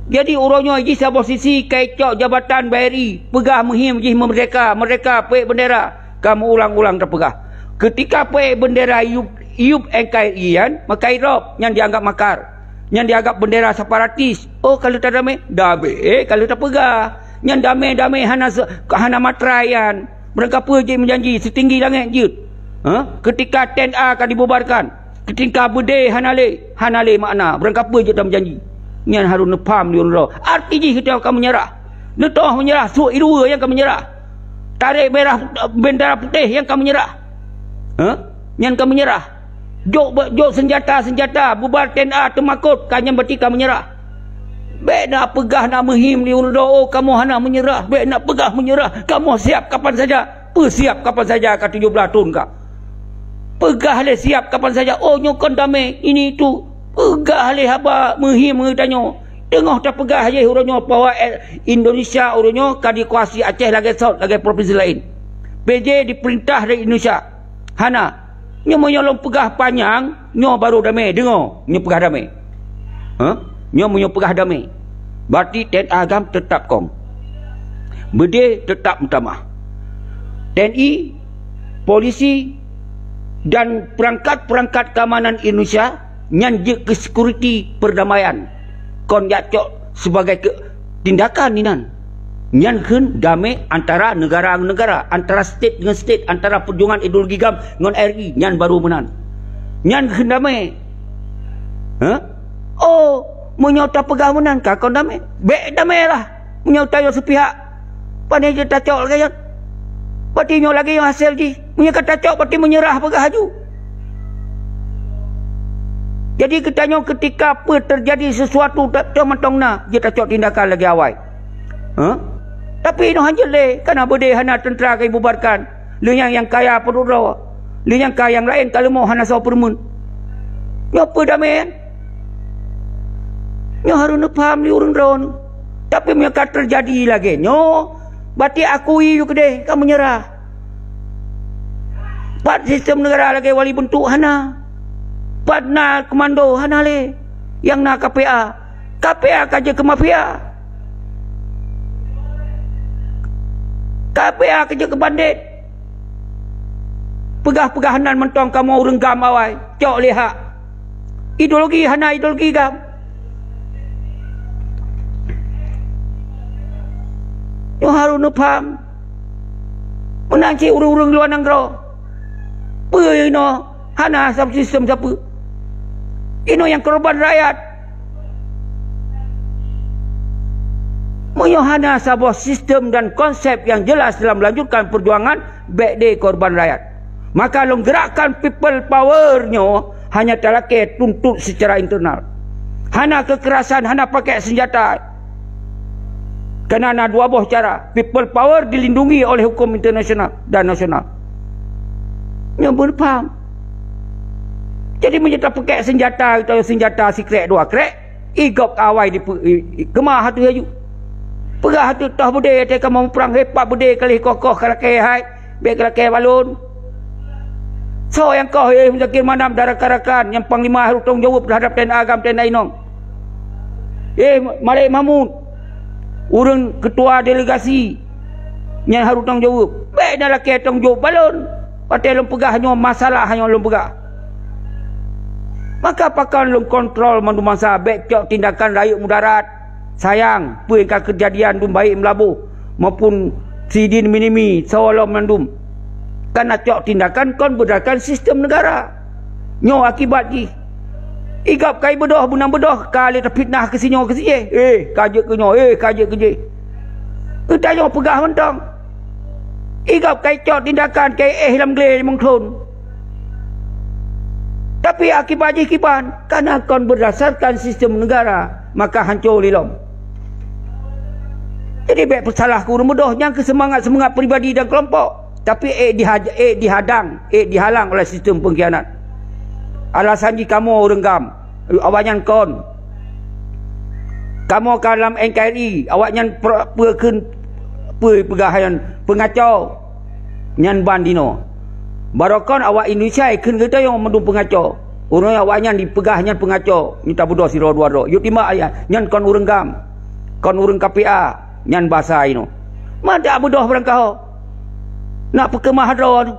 Jadi uroe nyoe jih saboh sisi ka icok jabatan B R I, peugah meuhim jih merdeka, merdeka, peuék bendera. Ka meuulang-ulang tapeugah. Keutika peuék bendera yup, yup N K R I nyan, maka idrop, nyan dianggap makar. Nyan dianggap bendera separatis. Oh, ka lheueh tadamé? Damé, eh, ka lheueh tapeugah. Nyan damé-damé hana se-, hana matrai nyan. Beurangkapeue jeuet meujanji, seutinggi langét jeuet. Ha? Keutika T N A ka dibubarkan, keutika beudé hana lé, hana lé makna, beurangkapeue jeuet tameujanji. Nyan harôh neupham di uroe nyoe. Arti jih geutanyoe ka meunyeurah. Neutoh meunyeurah, suek i dua nyang ka meunyeurah. Tarek merah, bendera putéh nyang ka meunyeurah. Ha? Nyan ka meunyeurah. Jok, jok seunjata-seunjata, bubar T N A teumakot, ka nyan berarti ka meunyeurah. Bék na peugah na meuhim di uroe nyoe, "Oh, kamoe hana meunyeurah." Bék na peugah meunyeurah. Kamoe siap kapan saja. Peusiap kapan saja ka tujoh blaih thon ka. Peugah lé siap kapan saja. Oh, nyoe kon damé, ini itu. Peugah lé haba meuhim geutanyoe. Teungoh tapeugah jih uroe nyoe bahwa, eh, Indonesia uroe nyoe ka dikuasai Aceh lagée Saud, lagée provinsi laén. P J dipeurintah dari Indonesia. Hana. Nyoe meunyoe lôn peugah panyang, nyoe barô damé. Deungoe, nyoe peugah damé. Hah? Nyoe meunyoe peugah damé. Berarti T N A GAM teutap kong. Beudé teutap meutamah. T N I, polisi, dan peurangkat-peurangkat keamanan Indonesia nyan jeuet keu sekuriti peurdamaian. Kon jak cok sebagai keu tindakan inan. Nyan kheun damé antara negara ngon negara, antara state ngon state, antara perjuangan ideologi GAM ngon R I, nyan baru meunan. Nyan kheun damé. Hah? Oh, meunyoe tapeugah meunan ka kon damé. Bék damé lah. Meunyoe tanyoe seupihak, pane jeuet tacok lagée nyan. Berarti nyoe lagée nyoe hasé jih. Meunyoe ka tacok, berarti meunyeurah peugah laju. Jadi geutanyoe keutika peue teujadi sesuatu, tacok mantong na, jeuet tacok tindakan lagée awai. Hah? Tapi nyoe hanjeuet lé, kana beudé hana teuntra ka ibubarkan. Lheueh nyan nyang kaya peuduek droe. Lheueh nyang ka nyang laén ka leumoh hana soe peureumeun. Nyoe peue damé nyan? Nyoe harôh neupham di ureuëng droeneuh. Tapi meunyoe ka teujadi lagée nyoe, berarti akui yue keudeh ka meunyeurah. Pat sistem negara lagée wali beuntuk hana. Pat na komando hana lé. Nyang na K P A. K P A ka jeuet keu mafia. K P A ka jeuet keu bandét. Peugah-peugah nan mantong kamoe ureuëng GAM awai. Cok lé hak. Ideologi hana ideologi GAM. Nyoe harôh neupham. Meunan cit ureuëng-ureuëng luwa nanggroe. Peue inoe hana sab-, sistem sapeue? Inoe nyang korban rakyat. Meunyoe hana saboh sistem dan konsep nyang jelas dalam melanjutkan peujuangan, bék deh korban rakyat. Maka lôn geurakkan people power nyoe hanya talakée tuntot seucara internal. Hana keukerasan, hana pakai senjata. Keunan na dua boh cara. People power dilindungi oleh hukum internasional dan nasional. Nyoe beupaham. Jadi meunyoe tapakai senjata, senjata sikrek dua krek, igop awai dipe-, i-, i-, keumah hatu laju. Peugah hatu toh beudé, teuka meumprang hepat beudé ka lheueh kokoh ka lakée hai. Bék lakée balon. Soe nyang koh, eh, Muzakir Manaf dan rakan-rakan nyang panglima harôh tanggung jaweueb teuhadab T N A agam T N A inong? Eh, Malik Mahmud, ureuëng keutua delegasi nyang harôh tanggung jaweueb. Bék na lakée tanggung jaweueb balon. Watée lôn peugah nyoe masalah nyoe lôn peugah. Maka pakon lôn kontrol mandum masa, bék cok tindakan rayeuk mudarat. Sayang, peue nyang ka keujadian dum baik meulaboh maupun sidin minimi soe lom mandum. Kana cok tindakan kon beudasarkan sistem negara. Nyoe akibat jih. Igab kai beudôh, beunang beudôh, ka lé teufitnah keu sinyoe keu sijih. Eh, ka jeuet keu nyoe, eh, ka jeuet keu jih. Geutanyoe peugah mantong. Igab kai cok tindakan kai éh lam glé limong thon. Tapi akibat jih kiban, kana kon beudasarkan sistem negara, maka hanco lé lom. Jadi bék peusalah keu ureuëng beudôh nyang keu seumangat-seumangat pribadi dan keulompok. Tapi ék dihaj-, ék dihadang, ék dihalang oleh sistem pengkhianat. Alasan jih kamoe ureuëng GAM, awaknyan kon. Kamoe ka lam N K R I, awaknyan pro-, peue kheun, peue peugah nyan peungaco. Nyan ban dinoe. Barokon awak Indonesia kheun geutanyoe mandum peungaco. Ureuëng awaknyan dipeugah nyan peungaco, nyoe tabeudôh sidroe dua droe. Yue timbak ayah, nyan kon ureuëng GAM, kon ureuëng K P A, nyan basa inoe. Mada beudôh barangkaho. Nak peukeumah droe.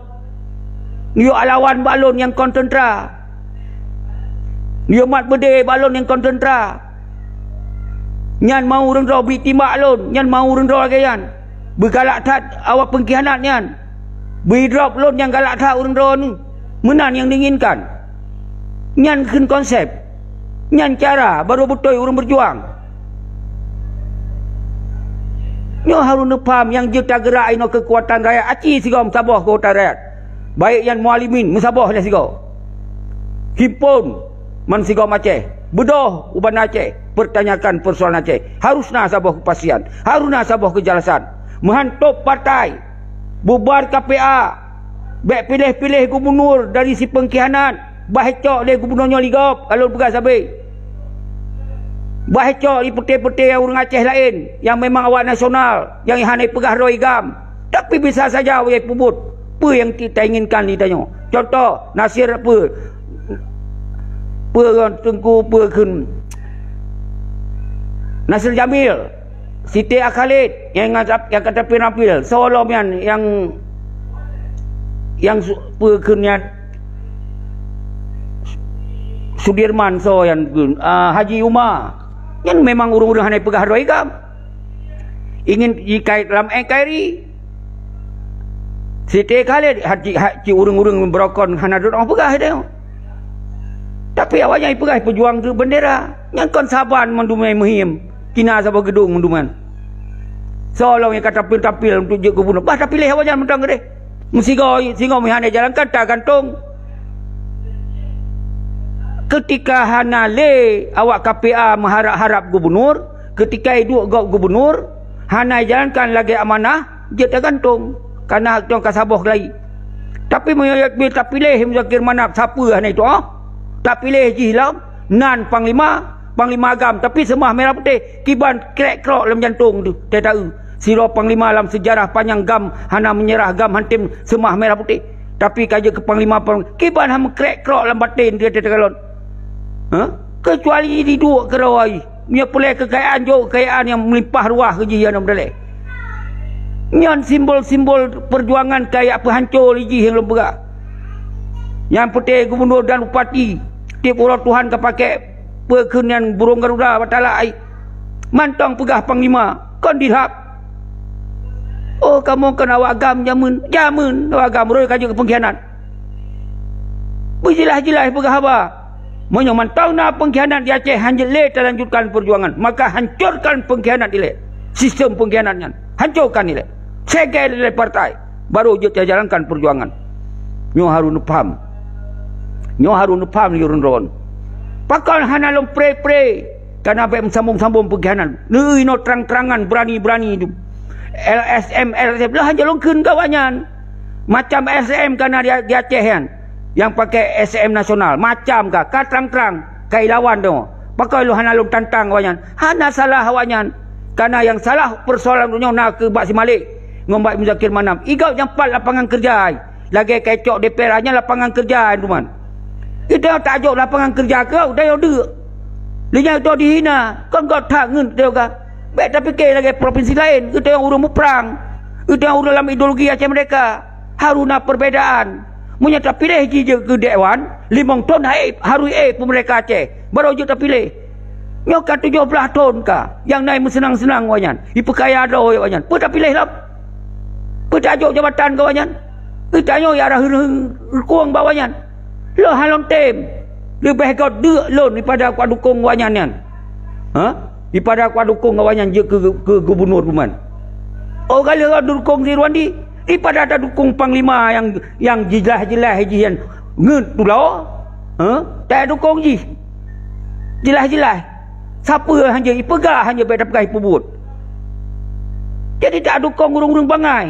Yue lawan bak lôn nyang kon teuntra. Yue mat beudé bak lôn nyang kon teuntra. Nyan mau ureuëng droe bri timbak lôn, nyan mau ureuëng droe lagée nyan. Beugalak that awak pengkhianat nyan. Bri drop lôn nyang galak that ureuëng droe nyoe. Meunan nyang diinginkan. Nyan kheun konsep. Nyan cara barô beutôi ureuëng beujuang. Nyoe harôh neupaham nyang jeuet tageurak inoe keukuatan rakyat aci sigom saboh keukuatan rakyat. Baik nyan mualimin meusaboh lé sigoe. Himpon man sigom Aceh, beudôh u Banda Aceh, pertanyakan persoalan Aceh. Harus na saboh kepastian, harus na saboh kejelasan. Meuhantôb partai, bubar K P A, bék piléh-piléh gubunur dari si pengkhianat, bah cok lé gubunur nyoe ligop, ka lôn peugah sabe. Bah cok di peuté-peuté ureuëng Aceh laén nyang memang awak nasional, nyang hana peugah droe GAM. Tapi bisa saja ulée peubuet peue nyang ti-, tainginkan di tanyoe. Contoh, Nasir peue, peue ngon Teungku peue kheun Nasir Jamil, Siti Khalid nyang ngat-, nyang ka tampil-tampil. Soe lom nyan nyang, nyang su-, peue kheun nyan Sudirman soe nyan kheun, ah, Haji Uma. Nyan memang ureuëng-ureuëng hana peugah droe GAM. Ingin jikait lam N K R I. Siti Khalid, hak cit, hak cit ureuëng-ureuëng beurokon hana droe peugah deh. Tapi awaknyan peugah peujuang keu bendera. Nyang kon saban mandum nyang muhim. Kina saboh geudong mandum nyan. Soe lom nyang ka tampil-tampil untuk jeuet gubunur. Bah tapiléh awaknyan mantong keudeh. Meusigoe, singoh meuhana jalankan tagantong. Keutika hana lé awak K P A meuharab-harab gubunur, keutika iduek gob gubunur, hana ijalankan lagée amanah, jeuet tagantong, kana tong ka saboh geulai. Tapi meunyoe tapiléh Muzakir Manaf sapeue hana itu'oh, tapiléh jih lom nan panglima, panglima GAM, tapi seumah merah putéh, kiban krek-krok lam jantong teuh, teu-teu. Sidroe panglima lam seujarah panyang GAM hana meunyeurah, GAM hantem seumah merah putéh. Tapi ka jeuet keu panglima, pang-, kiban han meukrek-krok lam batén teuh, teu-teu kalon. Ha? Keucuali diduek keudroe, meunyoe peureulée keukayaan, jok keukayaan nyang meulimpah ruah keu jih nyang meudaléh. Nyan simbol-simbol peujuangan kaya peuhanco lé jih nyang lôn peugah. Nyang putéh gubunur dan bupati, tieb uroe Tuhan ka pakék peue kheun nyan burông garuda bak talak ai. Mantong peugah panglima, kon dilhab. Oh, kamoe kon awak GAM jameun. Jameun awak GAM rhoi ka jeuet keu peungkhianat. Beujeulaih-jeulaih peugah haba. Meunyoe mantong na peungkhianat di Aceh, hanjeuet lé talanjutkan peujuangan, maka hancorkan peungkhianat ilée. Sistem peungkhianat nyan, hancorkan ilée. Segel ilée partai, baru jeuet tajalankan peujuangan. Nyoe harôh neupham. Nyoe harôh neupham lé ureuëng droen. Pakon hana lom pre-pre, kana bék meusambong-sambong peungkhianat. Neuinoe trang-trangan, beurani-beurani tu. L S M, L S M, lôn hanjeuet lôn kheun keu awaknyan. Macam S M ka na di, di Aceh nyan, nyang pakai S M nasional, macam ka, ka trang-trang, ka ilawan tu. Pakon lôn hana lôn tantang awaknyan? Hana salah awaknyan. Kana nyang salah peusoalan nyoe na keu Bak Simalek ngon Bak Muzakir Manaf. Igob nyang pat lapangan keureuja, lagée kacok D P R nyan lapangan keureuja, teuma. Geutanyoe tajok lapangan keureuja keu geutanyoe deuk. Lé nyan geutanyoe dihina, kon göt that ngon geutanyoe ka. Bék tapike lagée provinsi laén, geutanyoe ureuëng muprang, geutanyoe ureuëng lam ideologi Aceh Merdeka. Harôh na perbedaan. Meunyoe tapiléh jijeuet keu dewan, limong thon hai harôh éh peumeurdeka Aceh, baru jeuet tapiléh. Nyoe ka tujoh blaih thon ka, nyang na meuseunang-seunang awaknyan, ipeukaya droe awaknyan. Peue tapiléh lom? Peue tajok jabatan keu awaknyan? Geutanyoe ya rhah rukong bak awaknyan. Lôn hana lôn tem. Leubeh göt deuk lôn daripada kuat dukong awaknyan nyan. Ha? Daripada kuat dukong awaknyan jeuet keu, keu gubunur ruman. Oh, ka lheueh dukong Ridwan di, daripada tadukong panglima nyang, nyang jeulaih-jeulaih jih nyan ngeut tulo. Ha? Tadukong jih. Jeulaih-jeulaih. Sapeue hana ipeugah, hana bék tapeugah ipeubuet. Jadi tadukong ureuëng-ureuëng bangai.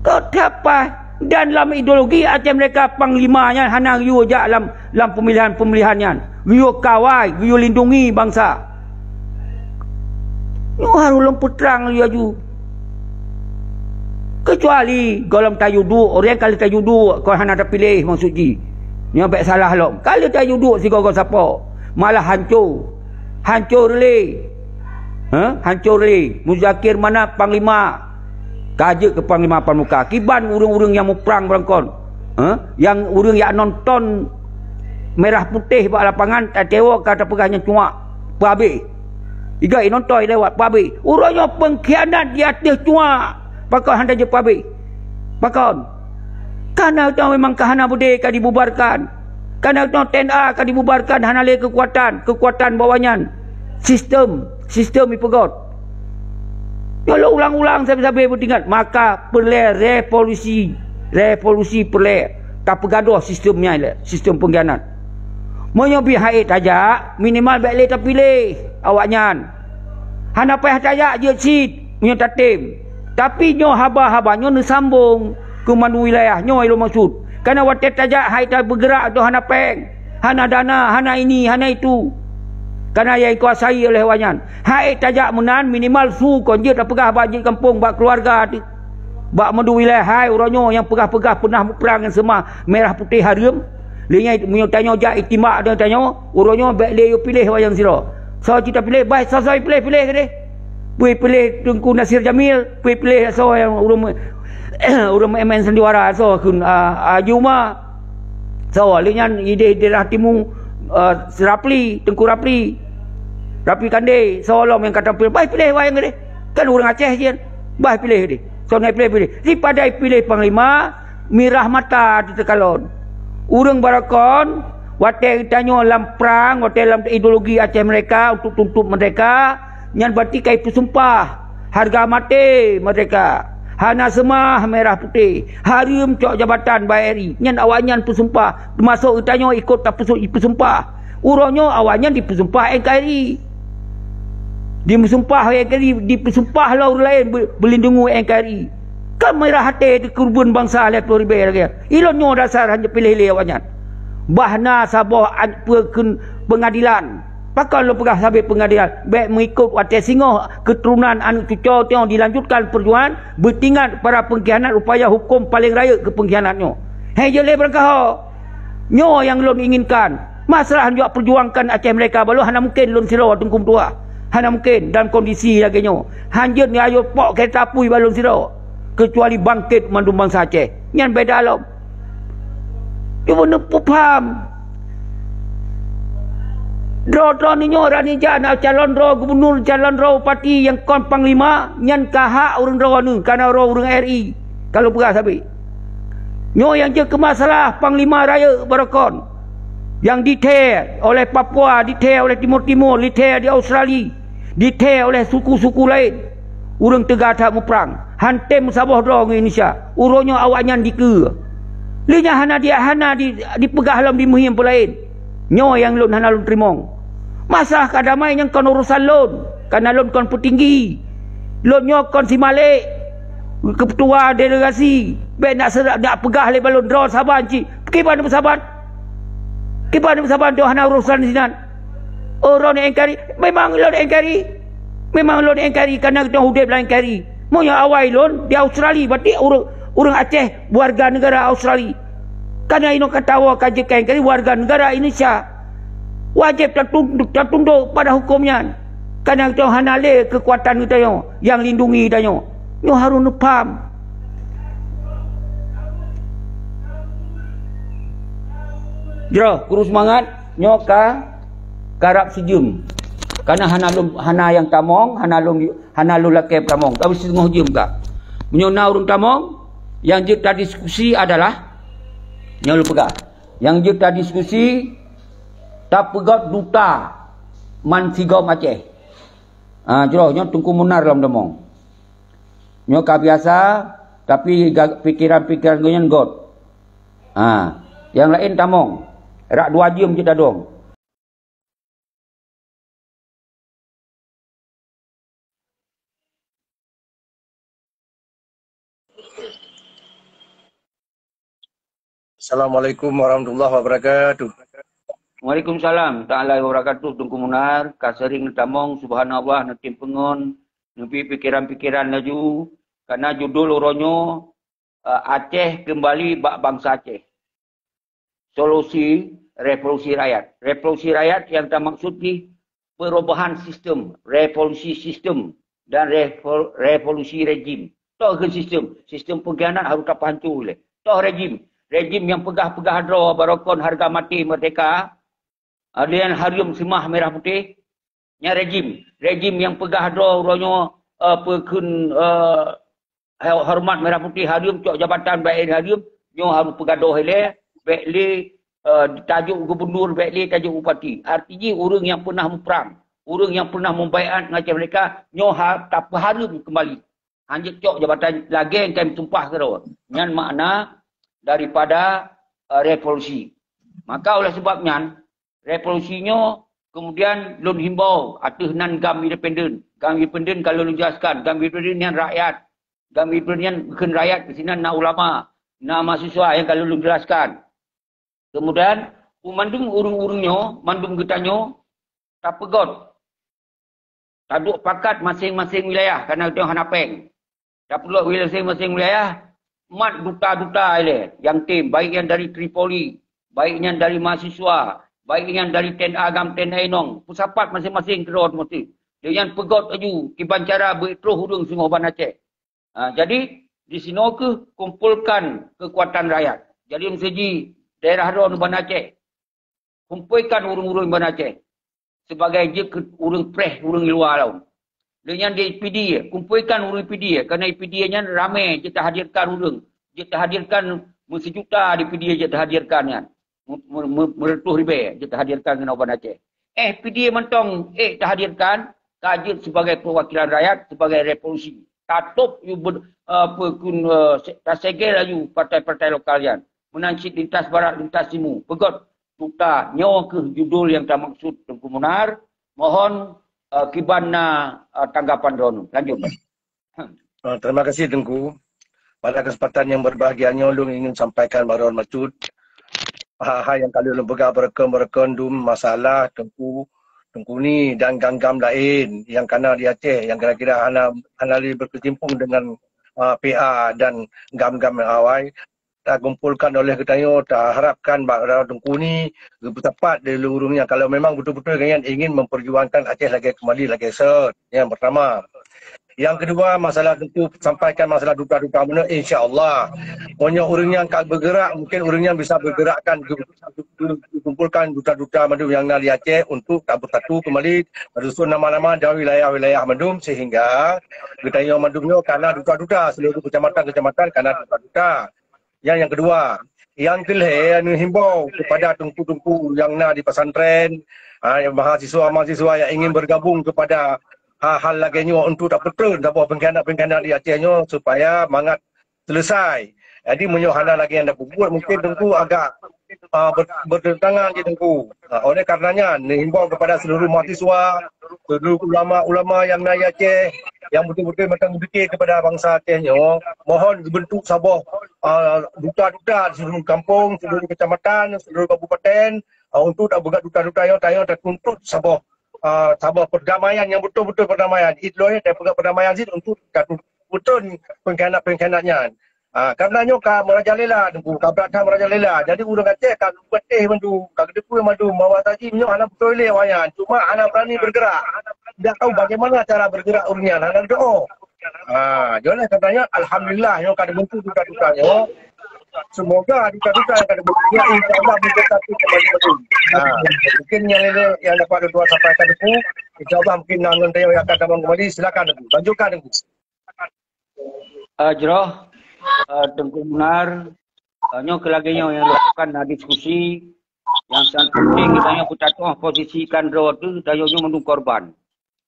Kok teupah dan lam ideologi Aceh Merdeka panglima nyan hana geuyue jak lam, lam pemilihan-pemilihan nyan. Geuyue kawai, geuyue lindungi bansa. Nyoe harôh lôn peutrang laju. Keucuali gohlom tayue duek, ureuëng ka lheueh tayue duek kon hana tapiléh maksud jih. Nyoe bék salah lom. Ka lheueh tayue duek sigoe-goe sapo, malah hanco. Hanco lé. Ha? Hanco lé. Muzakir Manaf panglima. Ka jeuet keu panglima pramuka. Kiban ureuëng-ureuëng nyang muprang barangkon. Ha? Nyang ureuëng jak nonton merah putéh bak lapangan, tatewo ka tapeugah nyan cuak. Peuhabéh. Iga inonton lewat peuhabéh. Uroe nyoe peungkhianat di ateueh cuak. Pakon hana jeuet peuhabéh? Pakon? Kana geutanyoe memang ka hana beudé ka dibubarkan. Kana geutanyoe T N A ka dibubarkan, hana lé keukuatan, keukuatan bak awaknyan. Sistem, sistem ipeugöt. Nyoe lôn ulang-ulang sabe-sabe beutingat, maka peureulée revolusi, revolusi peureulée tapeugadôh sistem nyan lé, sistem peungkhianat. Meunyoe pih han ék tajak, minimal bék lé tapiléh awaknyan. Hana payah tajak jeuet cit meunyoe tatem. Tapi nyoe haba-haba nyoe neusambong keu mandum wilayah nyoe lôn maksud. Kana watée tajak hai tabeugerak tu hana péng, hana dana, hana ini, hana itu. Kana nyang dikuasai oleh awaknyan. Hai tajak meunan minimal su kon jeuet tapeugah bak jeuet gampông, bak keuluwarga teuh. Bak mandum wilayah hai uroe nyoe nyang peugah-peugah peunah muprang ngon seumah merah putéh hareuem. Lé nyan meunyoe tanyoe jak itimbak deungon tanyoe, uroe nyoe bék lé yue piléh awaknyan sidroe. Soe cit tapiléh, bah soe-soe piléh-piléh keudeh. Peue piléh Teungku Nasir Jamil, peue piléh soe nyang ureuëng, ureuëng M N Sandiwara, soe kheun, a, Haji Uma. Soe lé nyan idéh daerah timu, a, Rapli, Teungku Rapli. Rapli Kandé, soe lom nyang ka tapiléh, bah piléh awaknyan keudeh. Kan ureuëng Aceh jih. Bah piléh keudeh. Soe nyang piléh-piléh. Daripada piléh panglima, mirah mata teuh teukalon. Ureuëng barakon, watée geutanyoe lam prang, watée lam ideologi Aceh Merdeka untuk tuntot merdeka, nyan berarti ka ipeusumpah harga maté merdeka. Hana seumah merah putéh, hareuem cok jabatan bak R I. Nyan awaknyan peusumpah, teumasok geutanyoe ikot tapeusu-, ipeusumpah. Uroe nyoe awaknyan dipeusumpah N K R I. Dipeusumpah N K R I, dipeusumpah lom ureuëng laén be-, beulindungi N K R I. Kan mirah até teuh keureubeuen bansa lhée ploh ribée lagée nyan. Ilôn nyoe dasar hana piléh lé awaknyan. Bah na saboh an-, peue kheun peungadilan. Pakon lôn peugah sabe peungadilan? Bék meuikot watée singoh keuturonan aneuëk cucoe tanyoe dilanjutkan peujuangan, beutingat para peungkhianat upaya huköm paleng rayeuk keu peungkhianat nyoe. Hei jeuet lé beurangkaho! Nyoe nyang lôn inginkan. Masalah jak peujuangkan Aceh Merdeka bak lôn hana mungken lôn sidroe Teungku Meutuah. Hana mungken dalam kondisi lagée nyoe. Hanjeuet nyoe ayo pok keureuta apui bak lôn sidroe. Keucuali bangkét mandum bansa Aceh. Nyan beda lom. Cuba neupeupham. Droe-droe nyoe rani jak na calon droe gubunur, calon droe bupati nyang kon panglima, nyan ka hak ureuëng droe nyoe, kana droe ureuëng R I. Kalau peugah sabe. Nyoe nyang jeuet keu masalah panglima rayeuk barokon. Nyang dithèe oleh Papua, dithèe oleh Timur-Timur, dithèe di Australia, dithèe oleh suku-suku laén. Ureuëng teuga that muprang, han tem meusaboh droe ngon Indonesia. Uroe nyoe awaknyan dikeue. Lé nyan hana di, hana di, dipeugah lom di muhim peulaén. Nyoe nyang lôn hana lôn teurimong. Masalah ka damai nyan kon urosan lôn, kana lôn kon peutinggi. Lôn nyoe kon si Malek, keupetua delegasi. Bèk nak seurak, nak peugah lé balon droe saban cit. Kiban peusaban? Kiban peusaban tu hana urosan sinan. Oh, lôn N K R I. Memang lôn N K R I. Memang lôn N K R I, kana geutanyoe udeb lam N K R I. Meunyoe awai lôn di Australia, berarti ureuëng, ureuëng Aceh warga negara Australia. Kana inoe ka tawoe ka jeuet keu N K R I warga negara Indonesia. Wajéb tatun-, tatundok pada huköm nyan. Kana geutanyoe hana lé keukuatan geutanyoe nyang lindungi tanyoe. Nyoe harôh neupham. Jroh, kuru seumangat, nyoe ka karab sijeuem. Kana hana lôn, hana nyang tamong, hana lôn, hana lôn lakée tamong. Tapi siteungoh jeuem ka. Meunyoe na ureuëng tamong, nyang jeuet tadiskusi adalah, nyoe lôn peugah. Nyang jeuet tadiskusi, tapeugöt duta man sigom Aceh. Ah, jroh nyoe Teungku Munar lom tamong. Nyoe ka biasa, tapi ga-, pikeran-pikeran geuh nyan göt. Ha, nyang laén tamong. Rak dua jeuem cit tadong. Assalamualaikum warahmatullahi wabarakatuh. Waalaikumsalam taala wabarakatuh, Teungku Munar. Ka sering neutamong, subhanallah, neutim peungon, neubi pikeran-pikeran laju. Karena judul uroe nyoe, eh, Aceh kembali bak bansa Aceh. Solusi revolusi rakyat. Revolusi rakyat yang tamaksud di perubahan sistem, revolusi sistem, dan revo-, revolusi rejim. Toh keu sistem, sistem pengkhianat harus tapancô lé. Toh rejim, rejim nyang peugah-peugah droe barokon harga mati merdeka, ada nyang hareuem seumah merah putih, nyan rejim. Rejim nyang peugah droe uroe nyoe, eh, peukheun, eh, ho-, horeumat merah putih hareuem, cok jabatan baik lé hareuem, nyoe harôh peugadôh ilée, bék lé, eh, tajok gubunur, bék lé tajok bupati. Arti jih ureuëng nyang peunah muprang, ureuëng nyang peunah mubaiat ngon Aceh Merdeka, nyoe ha-, tapeuhareuem keumbali. Hanjeuet cok jabatan lagée nyang kém tumpah keudroe. Nyan makna daripada, eh, revolusi. Maka oleh sebab nyan, revolusi nyoe kemudian lôn himbau ateueh nan GAM independen. GAM independen ka lôn jelaskan, GAM independen nyan rakyat. GAM independen nyan bukon rakyat, di sinan na ulama, na mahasiswa nyang ka lôn jelaskan. Kemudian, u mandum ureuëng-ureuëng nyoe, mandum geutanyoe, tapeugöt. Taduek pakat maséng-maséng wilayah, karena geutanyoe hana péng. Tapeugöt wilayah maséng-maséng wilayah, mat duta-duta ilée nyang tem, baik nyang dari Tripoli, baik nyang dari mahasiswa, baik nyang dari T N A GAM, T N A inong, peusapat maséng-maséng keudroe teumeuti. Deunyan peugöt laju kiban cara beuet troh ureuëng singoh ban Aceh. Ha, jadi, di sinoe kheueh kumpulkan keukuatan rakyat. Jadi, meuseujih daerah droe Banda Aceh, kumpuikan ureuëng-ureuëng Banda Aceh sebagai jeuet keu ureuëng preh, ureuëng luwa laén. Deunyan di P D A, kumpuikan ureuëng P D A, karena P D A nyan ramé jeuet tahadirkan ureuëng, jeuet tahadirkan meusijuta di P D A jeuet tahadirkan nyan. Me-, me-, me-, meureutoh ribée jeuet tahadirkan keunoe Banda Aceh. Eh, P D A mantong, eh, tahadirkan, ka jeuet sebagai perwakilan rakyat, sebagai revolusi. Tatôp yue be-, eh, peukun, eh, se-, tasegel laju partai-partai lokal nyan. Meunan cit lintas barat, lintas timu. Peugöt duta, nyoe kheueh judul nyang tamaksud Teungku Munar. Mohon, eh, kiban na, eh, tanggapan droeneuh. Lanjut. Eh, terima kasih, Teungku. Pada kesempatan yang berbahagia nyoe, lôn ingin sampaikan baroe meucut. Hal-hal nyang ka lôn peugah beureukeun-beureukeun dum masalah Teungku, Teungku Ni dan GAM-GAM laén nyang kana di Aceh, nyang kira-kira hana, hana lé berkecimpung dengan, ah, P A dan GAM-GAM nyang awai. Takumpulkan oleh geutanyoe, taharapkan bak Teungku Ni geupeusapat di ureuëng nyan kalau memang betul-betul gobnyan ingin memperjuangkan Aceh lagée kembali lagée seuet. Nyang pertama. Yang kedua, masalah Teungku sampaikan masalah duta-duta meunan, insya Allah. Meunyoe ureuëng nyan ka bergerak, mungkin ureuëng nyan bisa bergerakkan, geukumpulkan duta-duta mandum nyang na di Aceh untuk ka bersatu kembali, menyusun nama-nama dari wilayah-wilayah mandum, sehingga geutanyoe mandum nyoe kana duta-duta, seluruh kecamatan-kecamatan kana duta-duta. Yang yang kedua, yang kelhée neuhimbau kepada teungku-teungku yang na di pesantren, ah, mahasiswa-mahasiswa yang ingin bergabung kepada hal-hal lagée nyoe untuk tapeutreun saboh pengkhianat-pengkhianat di Aceh nyoe supaya mangat selesai. Jadi meunyoe hana lagée nyang tapeubuet, mungkin teungku agak, ah, ber-, bertentangan di teungku. Ah, oleh karenanya, neuhimbau kepada seluruh mahasiswa, seluruh ulama-ulama yang na di Aceh, yang betul-betul mantong berpikir kepada bangsa Aceh nyoe, mohon dibentuk saboh, ah, duta-duta di seluruh kampung, seluruh kecamatan, seluruh kabupaten, ah, untuk tapeugah duta-duta nyoe, tanyoe tatuntut saboh, ah, saboh perdamaian yang betul-betul perdamaian. Itu loh, ya, tapeugah perdamaian cit untuk tatuntut pengkhianat-pengkhianat nyan. Ah, karena nyoe ka merajalela, Teungku, ka brat that merajalela. Jadi ureuëng Aceh ka geupeuteh mandum, ka geuteupeue mandum bahwa tadi nyoe hana beutôi lé awaknyan, cuma hana berani bergerak. Tidak tahu bagaimana cara bergerak ureuëng nyan, hana doa. Ah, jadi katanya alhamdulillah nyoe ka dibentuk duta-duta nyoe. Semoga duta-duta yang ka dibentuk nyoe, insya Allah, menjadi satu kembali mandum. Ah, mungkin nyang lé yang dapat tuan sampaikan Teungku. Insya Allah mungkin nang ngon yang akan tamong kembali. Silakan Teungku. Lanjutkan Teungku. Eh, jroh, eh, Teungku Munar, eh, nyoe keu lagée nyoe nyang lôn lakukan na diskusi, nyang sangat penting geutanyoe peutatoh posisi kan droe teuh, tanyoe nyoe mandum korban.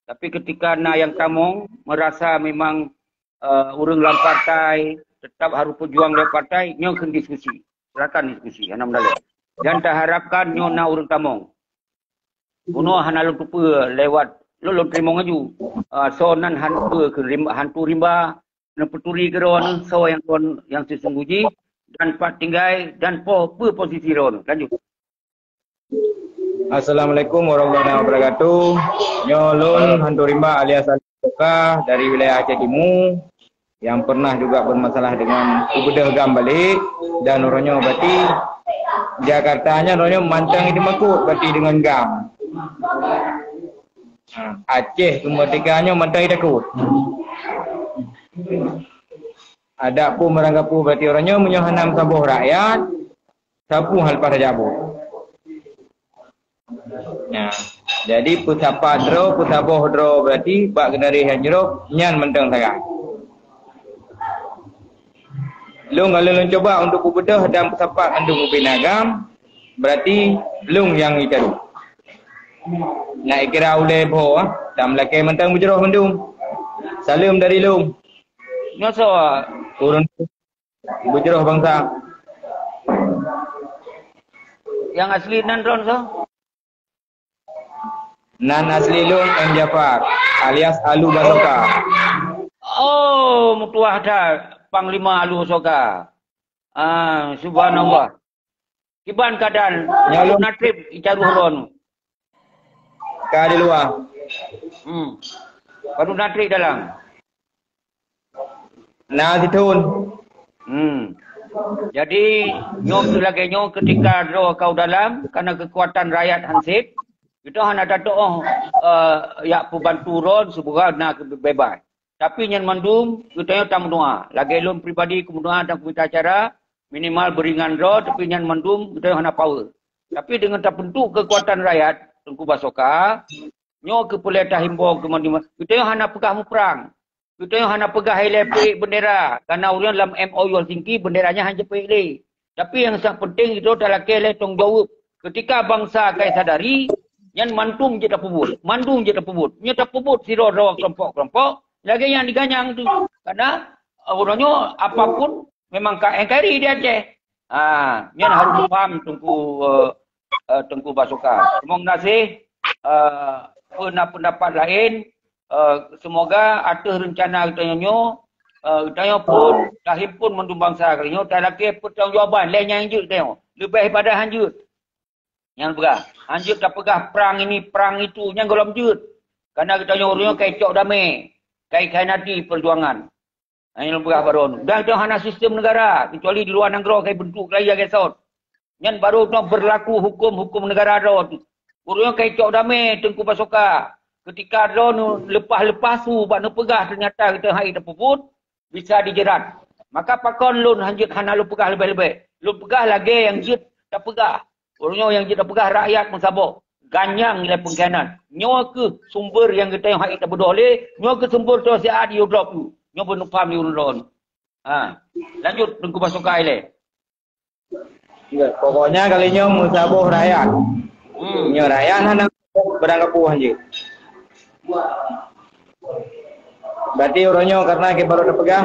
Tapi ketika na nyang tamong merasa memang, eh, ureuëng lam partai tetap harus pejuang lewat partai, nyoe kheun diskusi. Silakan diskusi, hana meudaleh. Dan taharapkan nyoe na ureuëng tamong. Bunoe hana lôn teupeue lewat lôn, lôn teurimong laju. Ah, soe nan hantu keu rim-, hantu rimba, neupeuturi keudroe nyoe soe nyang kon nyang sisungguh jih dan pat tinggai dan po-, peue posisi droe nyoe. Lanjut. Assalamualaikum warahmatullahi wabarakatuh. Nyoe lôn hantu rimba alias Soka dari wilayah Aceh Timu yang pernah juga bermasalah dengan gubernur GAM balik, dan uroe nyoe berarti Jakarta nyan uroe nyoe mantong dimakot berarti dengan GAM. Ha, Aceh kemerdekaan nyoe mantong takot. Adapun barang gapu berarti uroe nyoe meunyoe hana meusaboh rakyat, sapeue hal pada jabut. Nah, jadi peusapat droe, peusaboh droe berarti bak generasi nyang jroh nyan mantong sagai. Lôn kalau lôn cuba untuk peubeudôh dan peusapat mandum ubit agam, berarti lôn nyang itaru. Nak ikira ulée boh, ah, dan meulakée mantong beujroh mandum. Saleuem dari lôn. Nyoe soe? Ureuëng beujroh bansa. Nyang asli nan droen soe? Nan asli lôn M Jafar alias Alu Basoka. Oh, meutuah that Panglima Alu Basoka. Ah, subhanallah. Kiban keadaan Nyalong. Padub na trép icaruh droen? Ka di luwa. Hmm. Padub na trép dalam? Na sithon. Hmm. Jadi, nyoe keu lagée nyoe ketika droe kau dalam, karena kekuatan rakyat hansip, kita hana tatoh, eh, yak peubantu droen sebuah na bebas. Tapi nyan mandum, geutanyoe tameudoá. Lagée lôn pribadi kumeudoá dan kumita acara, minimal beuringan droe, tapi nyan mandum geutanyoe hana power. Tapi deungon tapeuntuk kekuatan rakyat, Teungku Basoka, nyoe keupeulée tahimbau keu mandum, geutanyoe hana peugah muprang. Geutanyoe hana peugah ilée peuék bendera, karena ureuëng lam M O U Helsinki bendera nyan hana jipeuék lé. Tapi nyang sangat penting itu talakée lé tanggung jaweueb. Ketika bansa ka sadari, nyan mandum jeuet tapeubuet, mandum jeuet tapeubuet. Nyoe tapeubuet sidroe-droe kelompok-kelompok, lagée nyang diganyang tu. Karena, eh, uroe nyoe apapun memang ka N K R I di Aceh. Ha, nyan harus paham Teungku, eh, eh, Teungku Basoka. Terima kasih. Eh, peuna pendapat lain, eh, semoga ateueh rencana geutanyoe nyoe, eh, geutanyoe pun tahimpun mandum bansa geutanyoe, talakée peutanggungjawaban lé nyang jeuet geutanyoe. Leubeh pada hanjeuet. Nyang peugah, hanjeuet tapeugah prang ini, prang itu, nyang gohlom jeuet. Karena geutanyoe ureuëng ka icok damé, ka ikhianati perjuangan. Nyang peugah baroe nyoe. Dan geutanyoe hana sistem negara, kecuali di luwa nanggroe ka ibentuk lagée gesot. Nyan baru nyoe berlaku hukum-hukum negara droe tu. Ureuëng ka icok damé Teungku Basoka. Ketika droe nyoe leupah-leupah su bak neupeugah ternyata geutanyoe hai tapeubuet, bisa dijerat. Maka pakon lôn hanjeuet hana lôn peugah leubeh-leubeh. Lôn peugah lagée nyang jeuet tapeugah. Uroe nyoe nyang jeuet tapeugah rakyat meusaboh. Ganyang lé pengkhianat. Nyoe kheueh sumber nyang geutanyoe hana tabeudôh lé. Nyoe kheueh sumber toh siat yue drop tu. Nyoe beuneupham yue lôn. Ha. Lanjut Teungku Basoka ilée. Ya, pokoknya kali nyoe meusaboh rakyat. Hmm. Nyoe rakyat hana beurangkapoh jih. Berarti uroe nyoe karena kita baru tapeugah,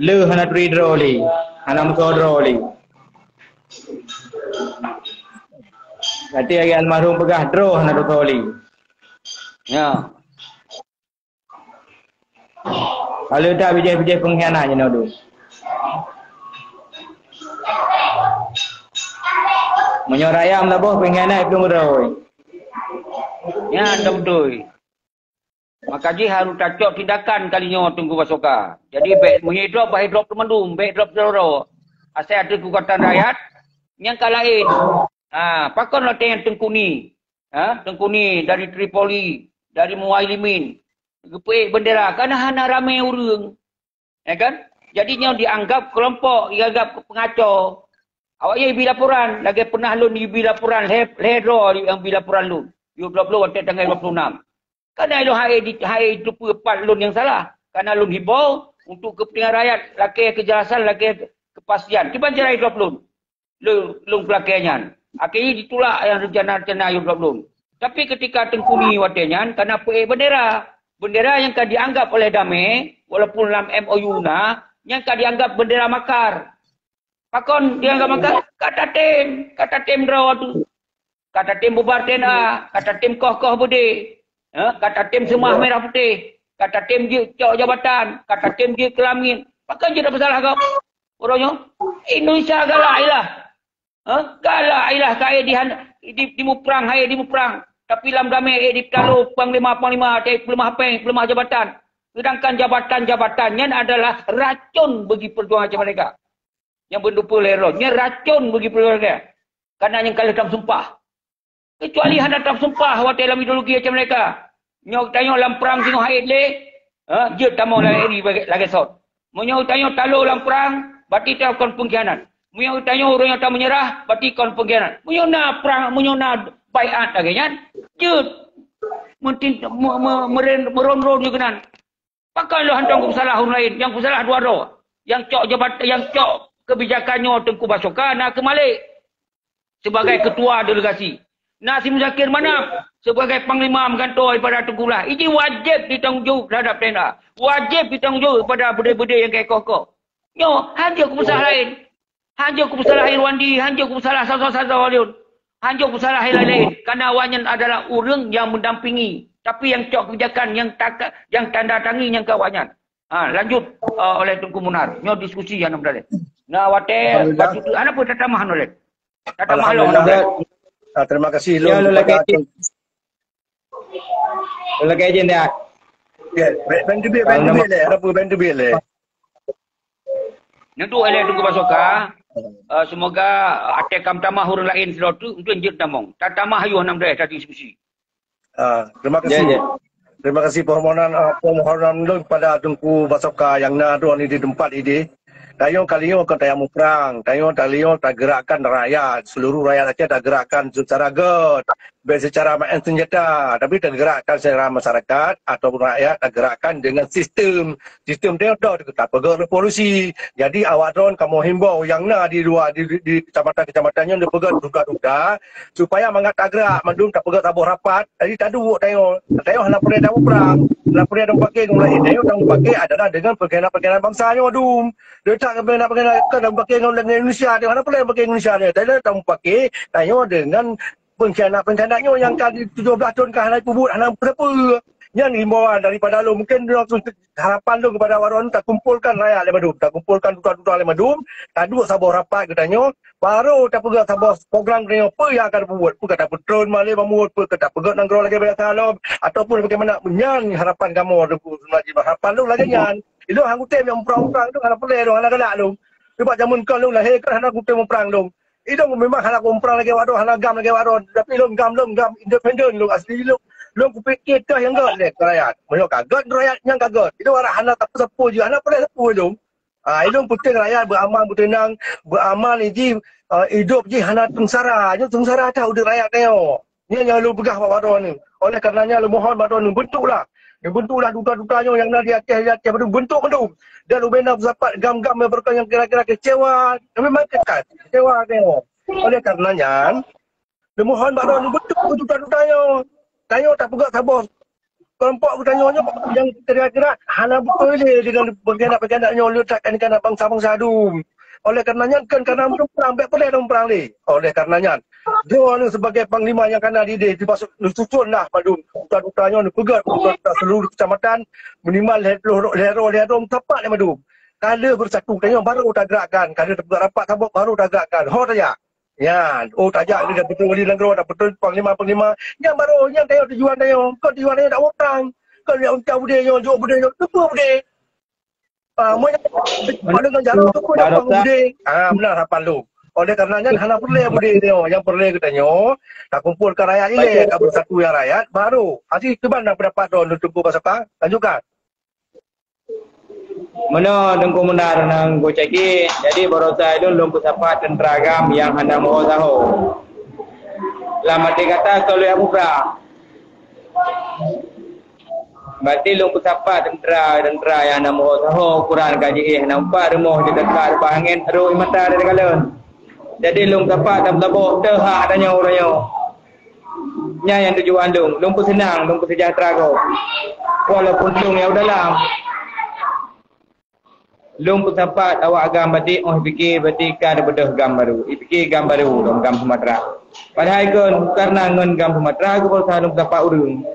le hana turi droe lé, hana meusoe droe lé. Berarti lagée almarhum peugah, droe hana turi lé. Ya. Kalau tak bijéh-bijéh pengkhianat je nado. Meunyoe rakyat meusaboh pengkhianat itu meuroi. Ya, betul. Maka jih harus tacok tindakan kali nyoe Teungku Basoka. Jadi, bék meunyoe drop, bah drop teumandum, bék drop sidroe-droe. Asai ada kekuatan rakyat, nyang ka laén. Ha, pakon lagée nyang Teungku Ni. Ha, Teungku Ni dari Tripoli, dari Muailimin. Geupeuék bendera, karena hana ramé ureuëng. Ya kan? Jadi nyoe dianggap kelompok, dianggap pengaco. Awak ye bi laporan, lagée pernah lôn bi laporan, lhée, lhée droe nyang bi laporan lôn. Yue drop lôn watée tanggai dua puluh enam. Karena ilôn hai di, hai itu pat lôn nyang salah. Karena lôn hibau untuk kepentingan rakyat, lakée kejelasan, lakée kepastian. Kiban cara drop lôn. Lôn, lôn peulakée nyan. Akhé jih ditulak nyang rencana-rencana yue drop lôn. Tapi ketika Teungku Ni watée nyan, karena peuék bendera. Bendera nyang ka dianggap oleh damé, walaupun lam M O U na, nyang ka dianggap bendera makar. Pakon dianggap makar? Ka tatem, ka tatem droe tu. Ka tatem bubar T N A, ka tatem koh-koh beudé, eh, ka tatem seumah merah putih, ka tatem jeuet cok jabatan, ka tatem jeuet keu langét. Pakon jeuet peusalah gob? Uroe nyoe, Indonesia galak ilah. Eh, galak ilah ka ék dihan-, di, dimuprang, hai dimuprang. Tapi lam damé ék dipeutalô panglima-panglima, tai peuleumah péng, peuleumah jabatan. Sedangkan jabatan-jabatan nyan adalah racun bagi perjuangan macam mereka. Nyang beundupeue lé roh, nyan racun bagi peureulee. Karena nyang ka lheueh tam sumpah. Kecuali hana tam sumpah watée lam ideologi macam mereka. Nyoe tanyoe lam prang singoh hait lé, ha, jeuet tamong lagée, lagée sot. Meunyoe tanyoe talo lam prang, berarti ta kon pengkhianat. Meunyoe tanyoe ureuëng nyang ta meunyeurah, berarti kon pengkhianat. Meunyoe na prang, meunyoe na baiat lagée nyan, jeuet meutin-, me-, me-, meuren-, meuron-ron nyoe keunan. Pakon lôn hantom kupeusalah ureuëng laén, nyang kupeusalah dua droe. Nyang cok jabat-, nyang cok keubijakan nyoe Teungku Basoka na keumalek sebagai ketua delegasi. Na si Muzakir Manaf sebagai panglima meugantoe daripada Teungku Lah. Iji wajéb ditanggung jaweueb terhadap T N A. Wajéb ditanggung jaweueb kepada beudé-beudé nyang ka ikoh-koh. Nyoe, hanjeuet kupeusalah laén. Hanjeuet kupeusalah Irwandi, hanjeuet kupeusalah sasoe-sasoe lôn. Hanjeuet kupeusalah laén-laén. Karena awaknyan adalah ureuëng nyang meudampingi. Tapi nyang cok keubijakan nyang taka-, nyang tanda tangi nyang keu awaknyan. Ha, lanjut, eh, oleh Teungku Munar. Nyoe diskusi nyang na meudaleh. Na watée Alhamdulillah. Bacut tu, hana peue tatamah noleh. Tatamah lom. Alhamdulillah. Ah, terima kasih. Ya, lôn lagée cit. Lôn lagée cit dah. Ya, baik, ban teubiet, ban teubiet leh. Ada peue ban teubiet leh. Nyan tu oleh Teungku Basoka, eh, semoga até kam tamah ureuëng laén sidroe tu, untuk jeuet tamong. Tatamah ayuh nam deh tadi diskusi. Ah, terima kasih. Ya, ya. Terima kasih permohonan, ah, permohonan lôn kepada Teungku Basoka nyang na droe di tempat ini. Tanyoe kali nyoe kon tanyoe muprang, tanyoe kali nyoe tagerakkan rakyat, seluruh rakyat Aceh tagerakkan secara gét, bukan secara main senjata, tapi tagerakkan secara masyarakat ataupun rakyat tagerakkan dengan sistem. Sistem dia dah tapeugah revolusi. Jadi awak droen kamoe himbau nyang na di luwa di, di, di kecamatan-kecamatan nyoe tapeugah duka-duka supaya mangat tagerak mandum tapeugah saboh rapat. Jadi taduek tanyoe. Tanyoe hana peureulée tamuprang. Hana peureulée tamupaké ngon laén. Tanyoe tamupaké adalah dengan pengkhianat-pengkhianat bangsa nyoe dum. Dia tak pengkhianat-pengkhianat kan tamupaké ngon Indonesia. Dia hana peureulée tamupaké ngon Indonesia dia. Tanyoe tamupaké, tanyoe dengan pengkhianat-pengkhianat nyoe nyang ka di tujoh blaih thon ka hana peubuet, hana peue-peue. Nyan himbauan daripada lôn. Mungkin lôn harapan lôn kepada awak droen takumpolkan rakyat lé mandum, takumpolkan duta-duta lé mandum, taduek saboh rapat geutanyoe, baru tapeugah saboh program geutanyoe peue nyang akan tapeubeuet, peue ka tapeutreun malée bamuet, peue ka tapeugét nanggroe lagée biasa lom, ataupun bagaimana. Nyan harapan kamoe, harapan lôn lagée nyan. Ilôn hana kutem nyang muprang-muprang tu, hana peureulée lôn, hana galak lôn. Sebab jameun kon lôn lahé kan hana kutem muprang lôn. Ilôn memang hana muprang lagée awak droen, hana gam lagée awak droen. Tapi ilôn gam lôn, gam independen lôn asli lôn. Lôn kupike toh nyang gét lé keu rakyat. Meunyoe ka gét rakyat nyang ka gét. Ilôn arah hana sapeue-sapeue jih, hana peureulée sapeue ilôn. Ah, ilong puteng rakyat beraman, beuteunang, beraman jih, ah, idop jih hana seungsara. Nyoe seungsara that udeb rakyat nyoe. Nyan nyang lôn peugah bak droeneuh. Oleh karenanya lôn mohon bak droeneuh, bentuklah. Bentuklah duta-duta nyoe nyang na di Aceh, di Aceh, bentuk mandum. Dan ubena peusapat GAM-GAM nyang beureukat nyang kira-kira kecewa. Memang kecewa nyoe. Oleh karenanya, lôn mohon bak droeneuh, bentuk duta-duta nyoe. Tanyoe tapeugah saboh kelompok geutanyoe nyoe nyang kira-kira hana beutôi lé dengan pengkhianat-pengkhianat nyoe le that keu keunan bansa-bansa dum. Oleh karena nyan, kon karena meunyoe prang, bèk peureulèe lom prang lé. Oleh karena nyan, droeneuh sebagai panglima nyang kana didik, dipasok neususun lah mandum duta-duta nyoe, neupeugèt duta-duta seluruh kecamatan, minimal lhèe ploh, lhèe droe, lhèe droe meusapat lé mandum. Ka lheueh bersatu tanyoe baru tagerakkan, ka lheueh tapeugah rapat saboh baru tagerakkan. Ho tajak. Nyan, oh, tajak ni dah beutôi wali nanggroe, dah beutôi panglima-panglima. Nyan baru, nyan tanyoe tujuan tanyoe. Kon tujuan tanyoe nak prang. Kon nak uncang beudé nyoe, jok beudé nyoe, teupeue beudé. Ah, meunyoe pada ngon jaroe teupeue nak prang beudé. Ah, meunan harapan lôn. Oleh karena nyan hana peureulèe beudé nyoe. Nyang peureulèe geutanyoe, takumpolkan rakyat ilèe, ka beusatu ya rakyat, baru. Aji kiban na pendapat droeneuh Teungku Basapa? Lanjutkan. Meunoe Teungku Mundar ngon Teungku Caki, jadi barosa ilôn lôn peusapat teuntra GAM nyang hana meuho saho. Lam até kata, kon lôn muprang. Berarti lôn peusapat teuntra, teuntra nyang hana meuho saho, ukuran ka jiéh, hana meupat rumoh jiteuka reubah angén, rhot mata dari kalon. Jadi lôn sapat dan saboh teuhak tanyoe uroe nyoe. Nyan nyang tujuan lôn, lôn peuseunang, lôn peusejahtera gob. Walaupun lôn nyang u dalam. Lôn peusapat awak GAM batik, oh, ipike batik ka dibeudôh GAM baru. Ipike GAM baru lom, GAM Sumatera. Padahai kon karena ngon GAM Sumatera geubarosa lôn peusapat ureueng.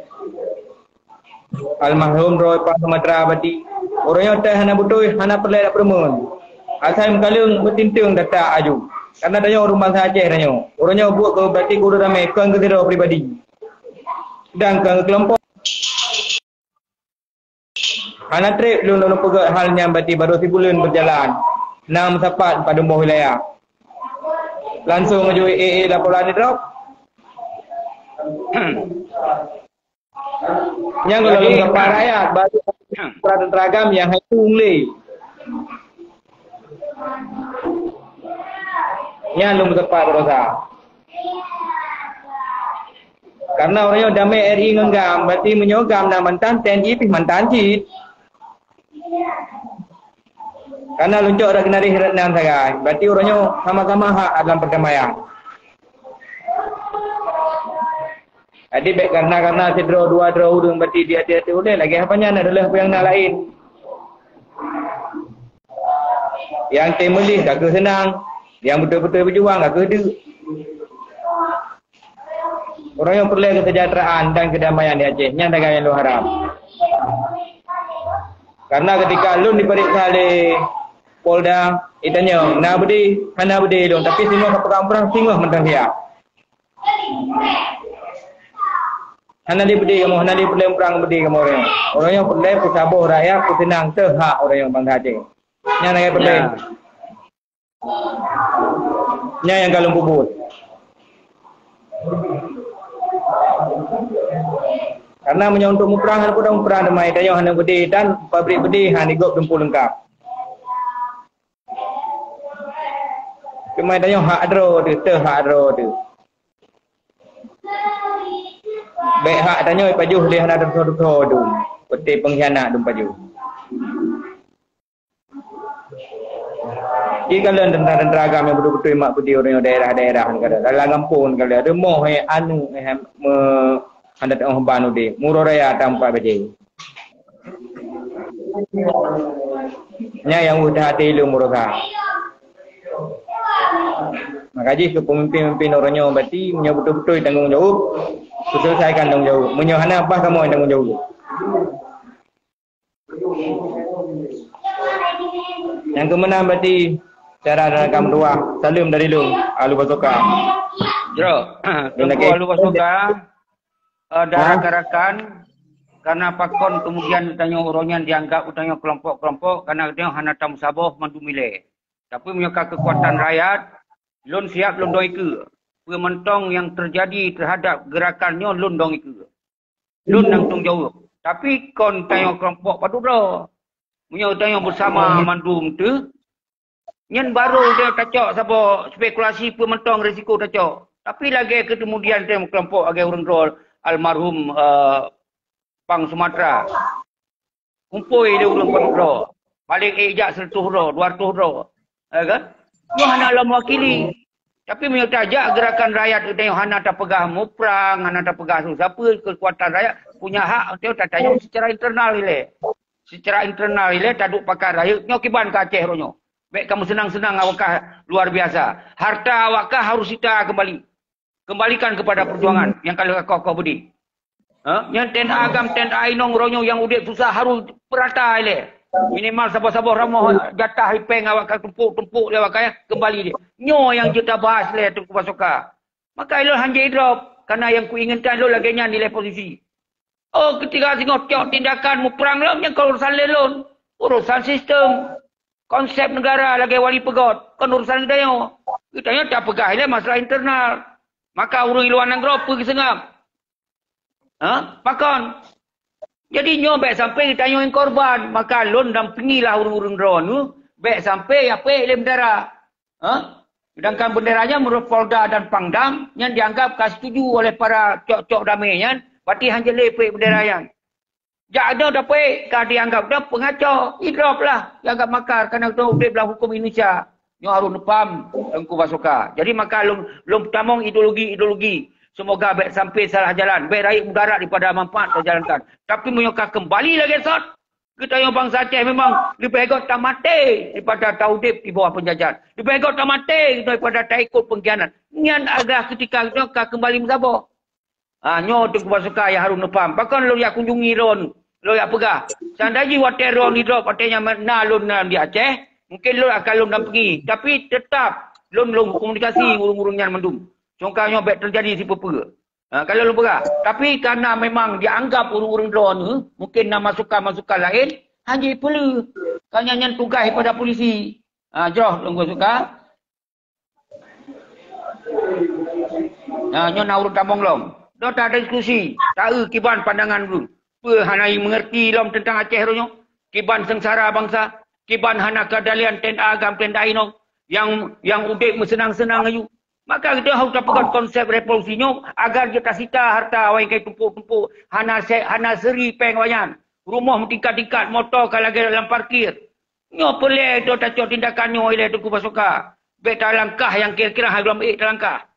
Almarhum Roy Pan Sumatera batik. Ureueng nyoe teuh hana beutôi, hana peureulèe tapeureumeun. Asai meukaleueng meutinteung data aju. Karena tanyoe ureueng bansa Aceh tanyoe. Ureueng nyoe buet keu batik ureueng ramé, kon keu sidroe pribadi. Dan kon keu kelompok. Hana trép lôn, lôn peugah hal nyan, berarti baru sibuleuen berjalan. Na meusapat padum boh wilayah. Langsung aju A A laporan di drop. Nyang kalau lôn sapat rakyat, baru teuntara GAM nyang hai tung lé. Nyan lôn sapat barosa. Karena ureueng nyoe damé R I ngon GAM, berarti meunyoe GAM na mantan, T N I pih mantan cit. Karena lôn cok rak keunaréh rak nan sagai, berarti ureueng nyoe sama-sama hak dalam perdamaian. Jadi bèk karena-karena sidroe dua droe ureueng berarti di até-até ulèe, lagèe haba nyan adalah nyang na laén. Nyang teumeulih ka keuh seunang, nyang beutôi-beutôi beujuang ka keuh deuk. Ureueng nyang peureulèe keuseujahteuraan dan keudamaian di Aceh, nyan sagai nyang lôn harab. Karena ketika lôn diperiksa lé Polda, itanyong, "Na beudé?" "Hana beudé lôn, tapi singoh ka peugah prang, singoh mantong siap." Hana lé beudé kamoe, hana lé peureulèe prang beudé kamoe ureueng. Ureueng nyang peureulèe peusaboh rakyat, peuseunang teuh hak ureueng nyang bansa Aceh. Nyan sagai peureulèe. Ya. Nyan nyang ka lôn peubuet. Karena meunyoe untuk muprang, hana peue muprang teuma, tanyoe hana beudé dan pabrik beudé hana gob tumpôk leungkap. Teuma tanyoe hak droe teuh, teuh hak droe teuh. Bèk hak tanyoe pajoh lé hana teuntô-teuntô dum. Peuté pengkhianat dum pajoh. Di kalon teuntara-teuntara agam nyang beutôi-beutôi mak peudeh ureueng daerah-daerah nyan ka dalam gampông nyan ka rumoh, eh, aneuk, eh, me-, hana teuoh ban udeb. Meurunoe raya tampak bajèe. Nyan nyang weueh teuhati lôn meurusa. Maka jih keu peumimpén-peumimpén uroe nyoe, berarti meunyoe beutôi-beutôi tanggong jaweueb, peuselesaikan tanggong jaweueb. Meunyoe hana, bah kamoe tanggong jaweueb. Nyang keu meunan berarti syedara-syedara agam dua, saleuem dari lôn, Alu Basoka. Jroh, Teungku Alu Basoka, eh, dan rakan-rakan, karena pakon kemudian tanyoe uroe nyan dianggap tanyoe kelompok-kelompok, karena tanyoe hana tameusaboh mandum ilèe. Tapi meunyoe ka keukuatan rakyat, lôn siap lôn dong ikeue. Peue mantong nyang teujadi teuhadap geurakan nyoe lôn dong ikeue. Lôn nyang tanggung jaweueb. Tapi kon tanyoe kelompok padub droe. Meunyoe tanyoe beusama mandum teuh, nyan barô tanyoe tacok saboh spekulasi peue mantong risiko tacok. Tapi lagèe keu kemudian tanyoe meukelompok lagèe ureueng droe almarhum, eh, Pang Sumatra. Kumpôi lé ureueng padub droe. Paléng ék jak seratus droe, dua ratus droe. Ya kan? Nyoe hana lom mewakili. Tapi meunyoe tajak gerakan rakyat geutanyoe hana tapeugah muprang, hana tapeugah su sapeue, keukuatan rakyat punya hak untuk tatanyong secara internal ilèe. Secara internal ilèe taduek pakat rayeuk nyoe kiban ka Aceh roh nyoe. Bèk kamoe seunang-seunang awak kah luar biasa. Harta awak kah harus sita kembali. Kembalikan kepada perjuangan nyang ka lheueh koh-koh beudé. Ha? Nyan T N A agam, T N A inong roh nyoe nyang udép susah harus peurata ilèe. Minimal saboh-saboh ramoh jatah ipèng awak ka tumpôk-tumpôk lé awak kah kembali deh. Nyoe nyang jeuet tabahas lé Teungku Pasoka. Maka ilôn han jeuet idrop, karena nyang kuinginkan lôn lagèe nyan ilèe posisi. Oh, ketika singoh cok tindakan muprang lom, nyan kon urusan lé lôn. Urusan sistem. Konsep negara lagèe wali peugöt, kon urusan geutanyoe. Geutanyoe tapeugah ilèe masalah internal. Maka ureueng luwa nanggroe peue geuseungab? Ha? Pakon? Jadi nyoe bèk sampai geutanyoe nyang korban. Maka lôn dampingilah ureueng-ureueng droeneuh, bèk sampai apèh lé bendera. Ha? Sedangkan bendera nyan menurut Polda dan Pangdam, nyan dianggap ka setuju oleh para cok-cok damé nyan, berarti han jeuet lé peuék bendera nyan. Jak nyoe dapeuék ka dianggap dah pengaco, idrop lah, dianggap makar, karena geutanyoe udép dalam hukum Indonesia. Nyoe harôh neupaham Teungku Pasoka. Jadi maka lôn, lôn peutamong ideologi-ideologi. Semoga bèk sampai salah jalan, bèk rayeuk mudarat daripada manfaat terjalankan. Tapi meunyoe ka kembali lagèe sot, geutanyoe bansa Aceh memang leubeh gèt tamaté daripada taudép di bawah penjajahan. Leubeh gèt tamaté daripada taikot pengkhianat. Nyan adalah ketika geutanyoe ka kembali meusaboh. Ha, nyoe Teungku Pasoka nyang harôh neupaham. Pakon lôn jak kunjungi droeneuh, lôn jak peugah. Seandai jih watèe droeneuh idrop, watèe nyan na lôn na di Aceh, mungkin lôn akan lôn dampingi. Tapi teutap lôn, lôn komunikasi ureueng-ureueng nyan mandum. Congka nyoe bèk teujadi sipeue-peue. Ha, ka lôn peugah. Tapi karena memang dianggap ureueng-ureueng droeneuh, mungkin na masukan-masukan laén, han jipeuleueh. Ka nyan, nyan tugaih daripada polisi. Ha, jroh Teungku Pasoka. Nah, nyoe na ureueng tamong lom. Dong tadiskusi, taeu kiban pandangan ulôn. Peue hana mengerti lom teuntang Aceh roh nyoe? Kiban seungsara bansa, kiban hana keadilan T N A agam T N A inong nyang, nyang udép meuseunang-seunang aju. Maka geutanyoe harôh tapeugöt konsep revolusi nyoe agar jeuet tasita harta awai nyang ka jitumpôk-tumpôk, hana se-, hana seuri péng awaknyan. Rumoh meutingkat-tingkat, moto ka lagèe lam parkir. Nyoe peureulèe droe tacok tindakan nyoe ilèe Teungku Pasoka. Bèk talangkah nyang kira-kira hana lom ék talangkah.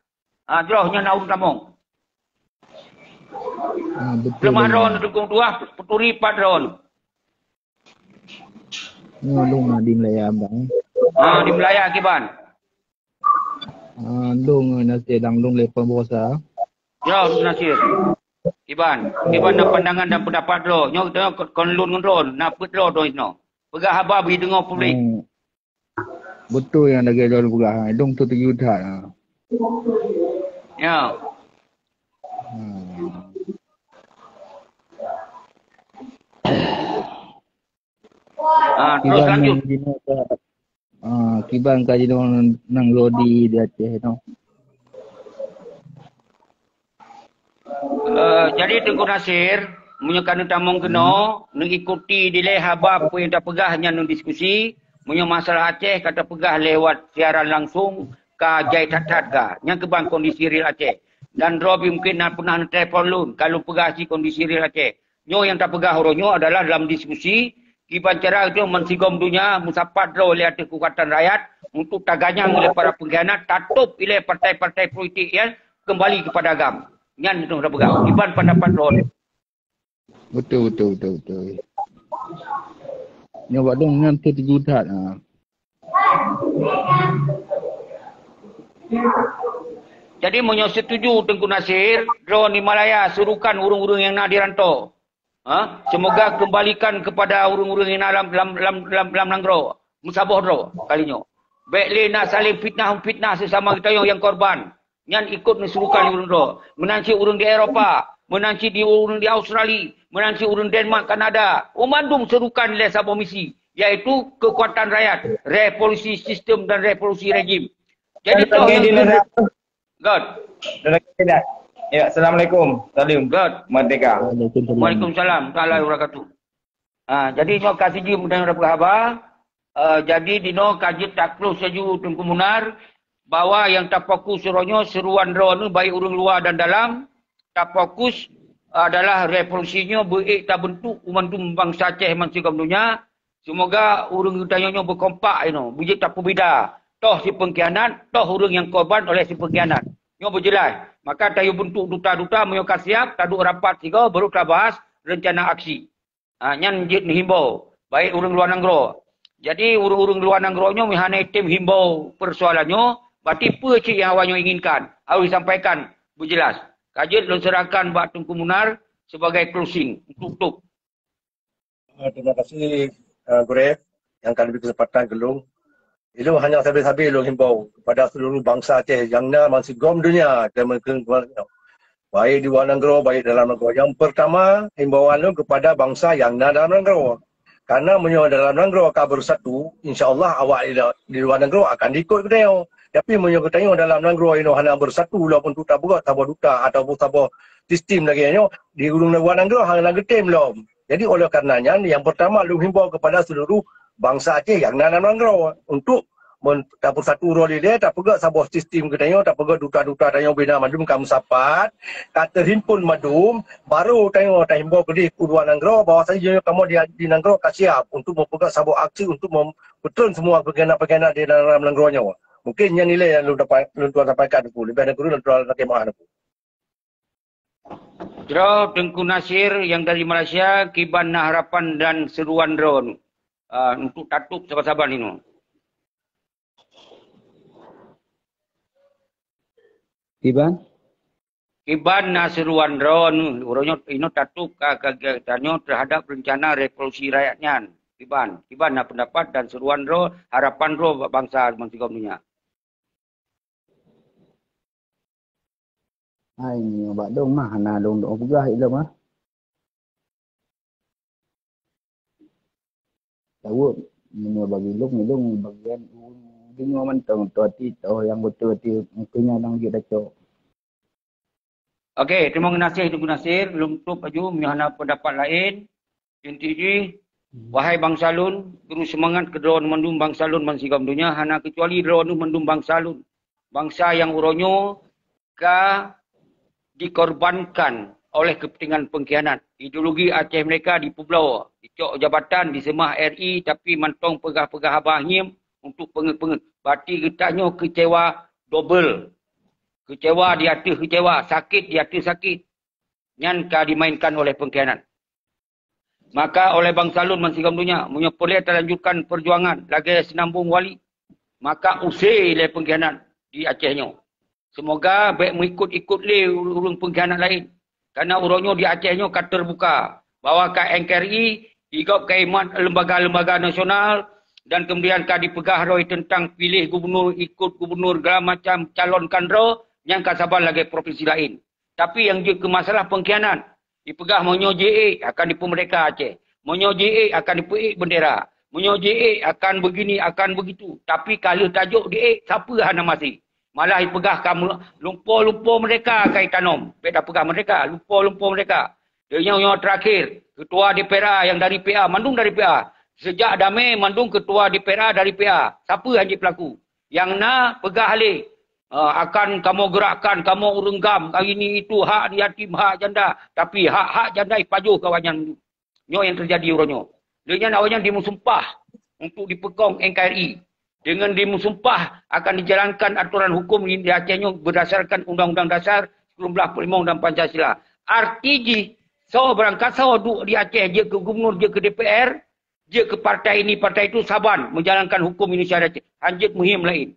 Ha, jroh nyoe na ureueng tamong. Ah, betul. Leumoh droeneuh dukung tuah, peuturi pat droeneuh. Nyoe lôn na di Malaya, Bang. Ha, di Malaya kiban. Ah, lôn, eh, Nasir, dang lôn lé pembosa. Jroh Nasir. Kiban, kiban na pandangan dan pendapat droe. Nyoe geutanyoe kon lôn ngon droe, na peuet droe droe inoe. Peugah haba bri deungoe publik. Hmm. Beutôi nyang lagèe lôn peugah, lôn setuju that, ha. Ya. Hmm. Ah, terus kiban lanjut. Nyang jinoe ka, ah, kiban ka jinoe nanggroe di Aceh tu. Eh, jadi Teungku Nasir, meunyoe ka neutamong keunoe, neuikuti dilèe haba peue nyang tapeugah nyan neudiskusi, meunyoe masalah Aceh ka tapeugah lewat siaran langsung, ka jai that-that ka. Nyan kiban kondisi real Aceh. Dan droe pih mungkin na pernah neutelepon lôn, ka lôn peugah cit kondisi real Aceh. Nyoe nyang tapeugah uroe nyoe adalah dalam diskusi, kiban cara geutanyoe bansigom donya meusapat droe lé ateueh keukuatan rakyat untuk taganyang ilèe para pengkhianat, tatôb ilèe partai-partai politik nyan kembali kepada agam. Nyan geutanyoe tapeugah, kiban pendapat droe. Betul, betul, betul, betul. Nyoe bak dong nyan setuju that, ha. Jadi, meunyoe setuju Teungku Nasir, droe di Malaya surukan ureueng-ureueng nyang na di rantô. Ha? Semoga kembalikan kepada ureueng-ureueng nyang na lam, lam, lam, lam, lam nanggroe. Meusaboh droe kali nyoe. Bèk lé na saléng fitnah-fitnah sesama geutanyoe nyang korban. Nyan ikot neusurukan ureueng droe. Meunan cit ureueng di Eropa, meunan cit di ureueng di Australia, meunan cit ureueng Denmark, Kanada. Umandum surukan lé saboh misi, yaitu keukuatan rakyat, revolusi sistem dan revolusi rejim. Jadi, oke, di Nora. God. Nora. Ya, assalamualaikum. Salam. God. Merdeka. Waalaikumsalam. Waalaikumsalam warahmatullahi wabarakatuh. Ha, jadi nyoe ka sijeuem dan haba. Eh, jadi dinoe ka jeuet takluh saju Teungku Munar bahwa nyang tafokus uroe nyoe seruan droeneuh baik ureuëng luwa dan dalam, tafokus adalah revolusi nyoe beuék tabeuntuk u mandum bansa Aceh bansigom donya. Seumoga ureuëng geutanyoe nyoe beukompak inoe, beujeuet tapeubida, toh si peungkhianat, toh ureuëng nyang korban oleh si peungkhianat. Nyoe beujeulaih. Maka tayue beuntuk duta-duta, meunyoe ka siap, taduek rapat sigoe, baru tabahas reuncana aksi. Ha, nyan jeuet neuhimbau, baik ureuëng luwa nanggroe. Jadi, ureuëng-ureuëng luwa nanggroe nyoe meuhana item himbau peusoalan nyoe, berarti peue cit nyang awaknyoe inginkan, harôh jisampaikan beujeulaih. Ka jeuet lôn seurahkan bak Teungku Munar sibagai closing, tutup. Ah, terima kasih, ah, Gurèe, nyang ka neubri keuseumpatan keu lôn. Ilôn hana sabe-sabe lôn himbau kepada seluruh bansa Aceh nyang na bansigom donya, baik di luwa nanggroe, baik dalam nanggroe. Nyang peurtama, himbauan lôn kepada bansa nyang na dalam nanggroe. Karena meunyoe dalam nanggroe ka beusatu, insya Allah awak di, di luwa nanggroe akan diikot geutanyoe. Tapi meunyoe geutanyoe dalam nanggroe inoe hana beusatu lom untuk tapeugöt saboh duta ataupun saboh sistem lagèe nyoe, di luwa nanggroe hana geutem lom. Jadi, oleh karena nyan, nyang peurtama lôn himbau kepada seluruh bansa Aceh nyang na lam nanggroe untuk men-, tapeusatu droe lilée, tapeugöt saboh sistem geutanyoe, tapeugöt duta-duta tanyoe bina mandum ka meusapat, ka teuhimpun mandum, baru tanyoe tahimbau keudeh u luwa nanggroe bahwasanya kamoe di, di nanggroe ka siap untuk meupeugöt saboh aksi untuk mem-, peutreun semua pengkhianat-pengkhianat di dalam nanggroe nyoe. Mungkin nyan ilée nyang lôn dapat, lôn tuan sampaikan Teungku. Leubeh dan kureueng lôn tuan lakée meu'ah Teungku. Droe Teungku Nasir nyang dari Malaysia, kiban na harapan dan seruan droeneuh, ah, untuk tatôp saban-saban inoe. Kiban? Kiban na seruan droeneuh, uroe nyoe inoe tatôp ka, ka, ka, tanyoe terhadap rencana revolusi rakyat nyan. Kiban, kiban na pendapat dan seruan droe, harapan droe bak bansa bansigom donya. Hai, nyoe bak dong mah hana dong dong peugah ilong ah. Jaweueb, meunyoe bagi lôn, lôn bagian ureuëng deungoe mantong, toh ati, toh nyang beutôi ati, mungken nyan nyang jeuet tacok. Oke, terima kasih Teungku Nasir. Lôn tutup laju, meunyoe hana pendapat lain. Inti jih, wahai bansa lôn, bri seumangat keu droeneuh mandum bansa lôn bansigom donya, hana keucuali droeneuh mandum bansa lôn. Bansa nyang uroe nyoe ka dikorbankan oleh kepentingan pengkhianat. Ideologi Aceh Merdeka dipeubloe, dicok jabatan, diseumah R I, tapi mantong peugah-peugah haba ngieng untuk peungeuet-peungeuet. Berarti geutanyoe keucewa dobel. Keucewa di ateueh keucewa, sakét di ateueh sakét. Nyan ka dimainkan oleh pengkhianat. Maka oleh bansa lôn bansigom donya, meunyoe peureulée talanjutkan peujuangan lagée Seunambong Wali, maka use lé pengkhianat di Aceh nyoe. Seumoga bék meuikot-ikot lé ureuëng pengkhianat laén. Karena uroe nyoe di Aceh nyoe ka teubuka bahwa ka N K R I, di gob ka imat lembaga-lembaga nasional dan kemudian ka dipeugah rhoi teuntang piléh gubunur, ikot gubunur, segala macam calonkan droe nyang ka saban lagée provinsi laén. Tapi nyang jeuet keu masalah pengkhianat, dipeugah meunyoe jiék akan dipeumerdeka Aceh. Meunyoe jiék akan dipeuék bendera. Meunyoe jiék akan begini, akan begitu. Tapi ka lheueh tajok diék, sapeue hana maté. Malah jipeugah ka meu-, lumpo-lumpo merdeka ka jitanom. Bék tapeugah merdeka, lumpo-lumpo merdeka. Dan nyang, nyang terakhir, ketua D P R A nyang dari P A, mandum dari P A. Sejak damé mandum ketua D P R A dari P A. Sapeue hana jipeulaku? Nyang na peugah lé, ah, akan kamoe geurakkan, kamoe ureuëng GAM, ini itu hak yatim, hak janda, tapi hak-hak janda jipajoh keu awaknyan. Nyoe nyang teujadi uroe nyoe. Lheueh nyan awaknyan dimeusumpah untuk dipeukong N K R I. Deungon dimeusumpah akan dijalankan atoran huköm di Aceh nyoe beurdasarkan Undang-Undang Dasar sikureueng blaih peuet limong dan Pancasila. Arti jih, soe barangkasoe duek di Aceh, jeuet keu gubunur, jeuet keu D P R, jeuet keu partai ini, partai itu, saban meujalankan huköm Indonesia di Aceh. Hanjeuet muhim laén.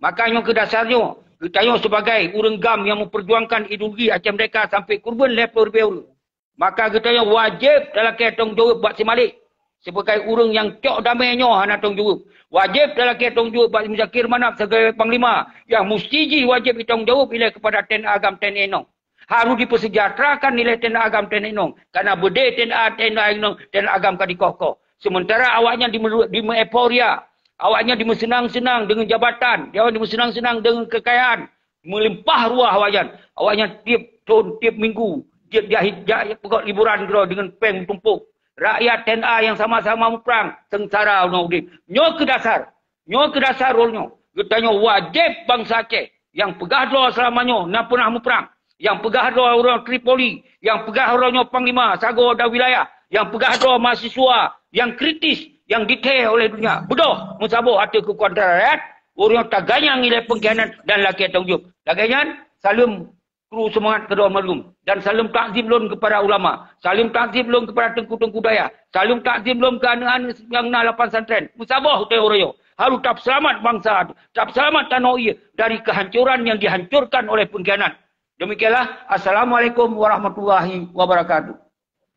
Maka nyoe keu dasar nyoe, geutanyoe sibagai ureuëng GAM nyang meupeurjuangkan ideologi Aceh Merdeka sampai keureubeuen lhée ploh ribée ureuëng. Maka geutanyoe wajéb talakée tanggung jaweueb bak si Malik. Sibagai ureuëng nyang cok damé nyoe hana tanggung jaweueb. Wajéb talakée tanggung jaweueb bak Muzakir Manaf sibagai panglima nyang musti jih wajéb jitanggung jaweueb ilée keupada T N A GAM T N I inong. Harôh jipeuseujahterahkan ilée T N A GAM T N I inong. Karena beudé T N A, T N I inong, T N A GAM ka dikoh-koh. Sementara awaknyan dimeu-, dimeueuforia, awaknyan dimeuseunang-seunang deungon jabatan, awaknyan dimeuseunang-seunang deungon keukayaan. Meulimpah ruah awaknyan. Awaknyan tieb thon, tieb minggu, jeuet jak, jak peugöt hiburan keudroe deungon péng meutumpôk. Rakyat T N A nyang sama-sama muprang, seungsara uroe udeb. Nyoe keuh dasar. Nyoe keuh dasar rôle nyoe. Geutanyoe wajéb bansa Aceh nyang peugah droe seulama nyoe na peunah muprang. Nyang peugah droe ureuëng Tripoli, nyang peugah droe nyoe panglima sagoe dan wilayah, nyang peugah droe mahasiswa nyang kritis, nyang dithèe oleh donya. Beudôh meusaboh ateueh keukuatan rakyat, ureuëng taganyang ilée peungkhianat dan lakée tanggong jaweueb. Lagée nyan, saleuem kru seumangat keudroe mandum, dan saleuem takzim lôn keupada ulama, saleuem takzim lôn keupada teungku-teungku dayah, saleuem takzim lôn keu aneuëk-aneuëk nyang na lam pesantren. Meusaboh teuh uroe nyoe, harôh tapeuseulamat bansa, tapeuseulamat tanoh ié dari kehancuran nyang dihancurkan oleh peungkhianat. Demikianlah. Assalamualaikum warahmatullahi wabarakatuh.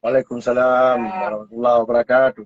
Waalaikumsalam warahmatullahi wabarakatuh.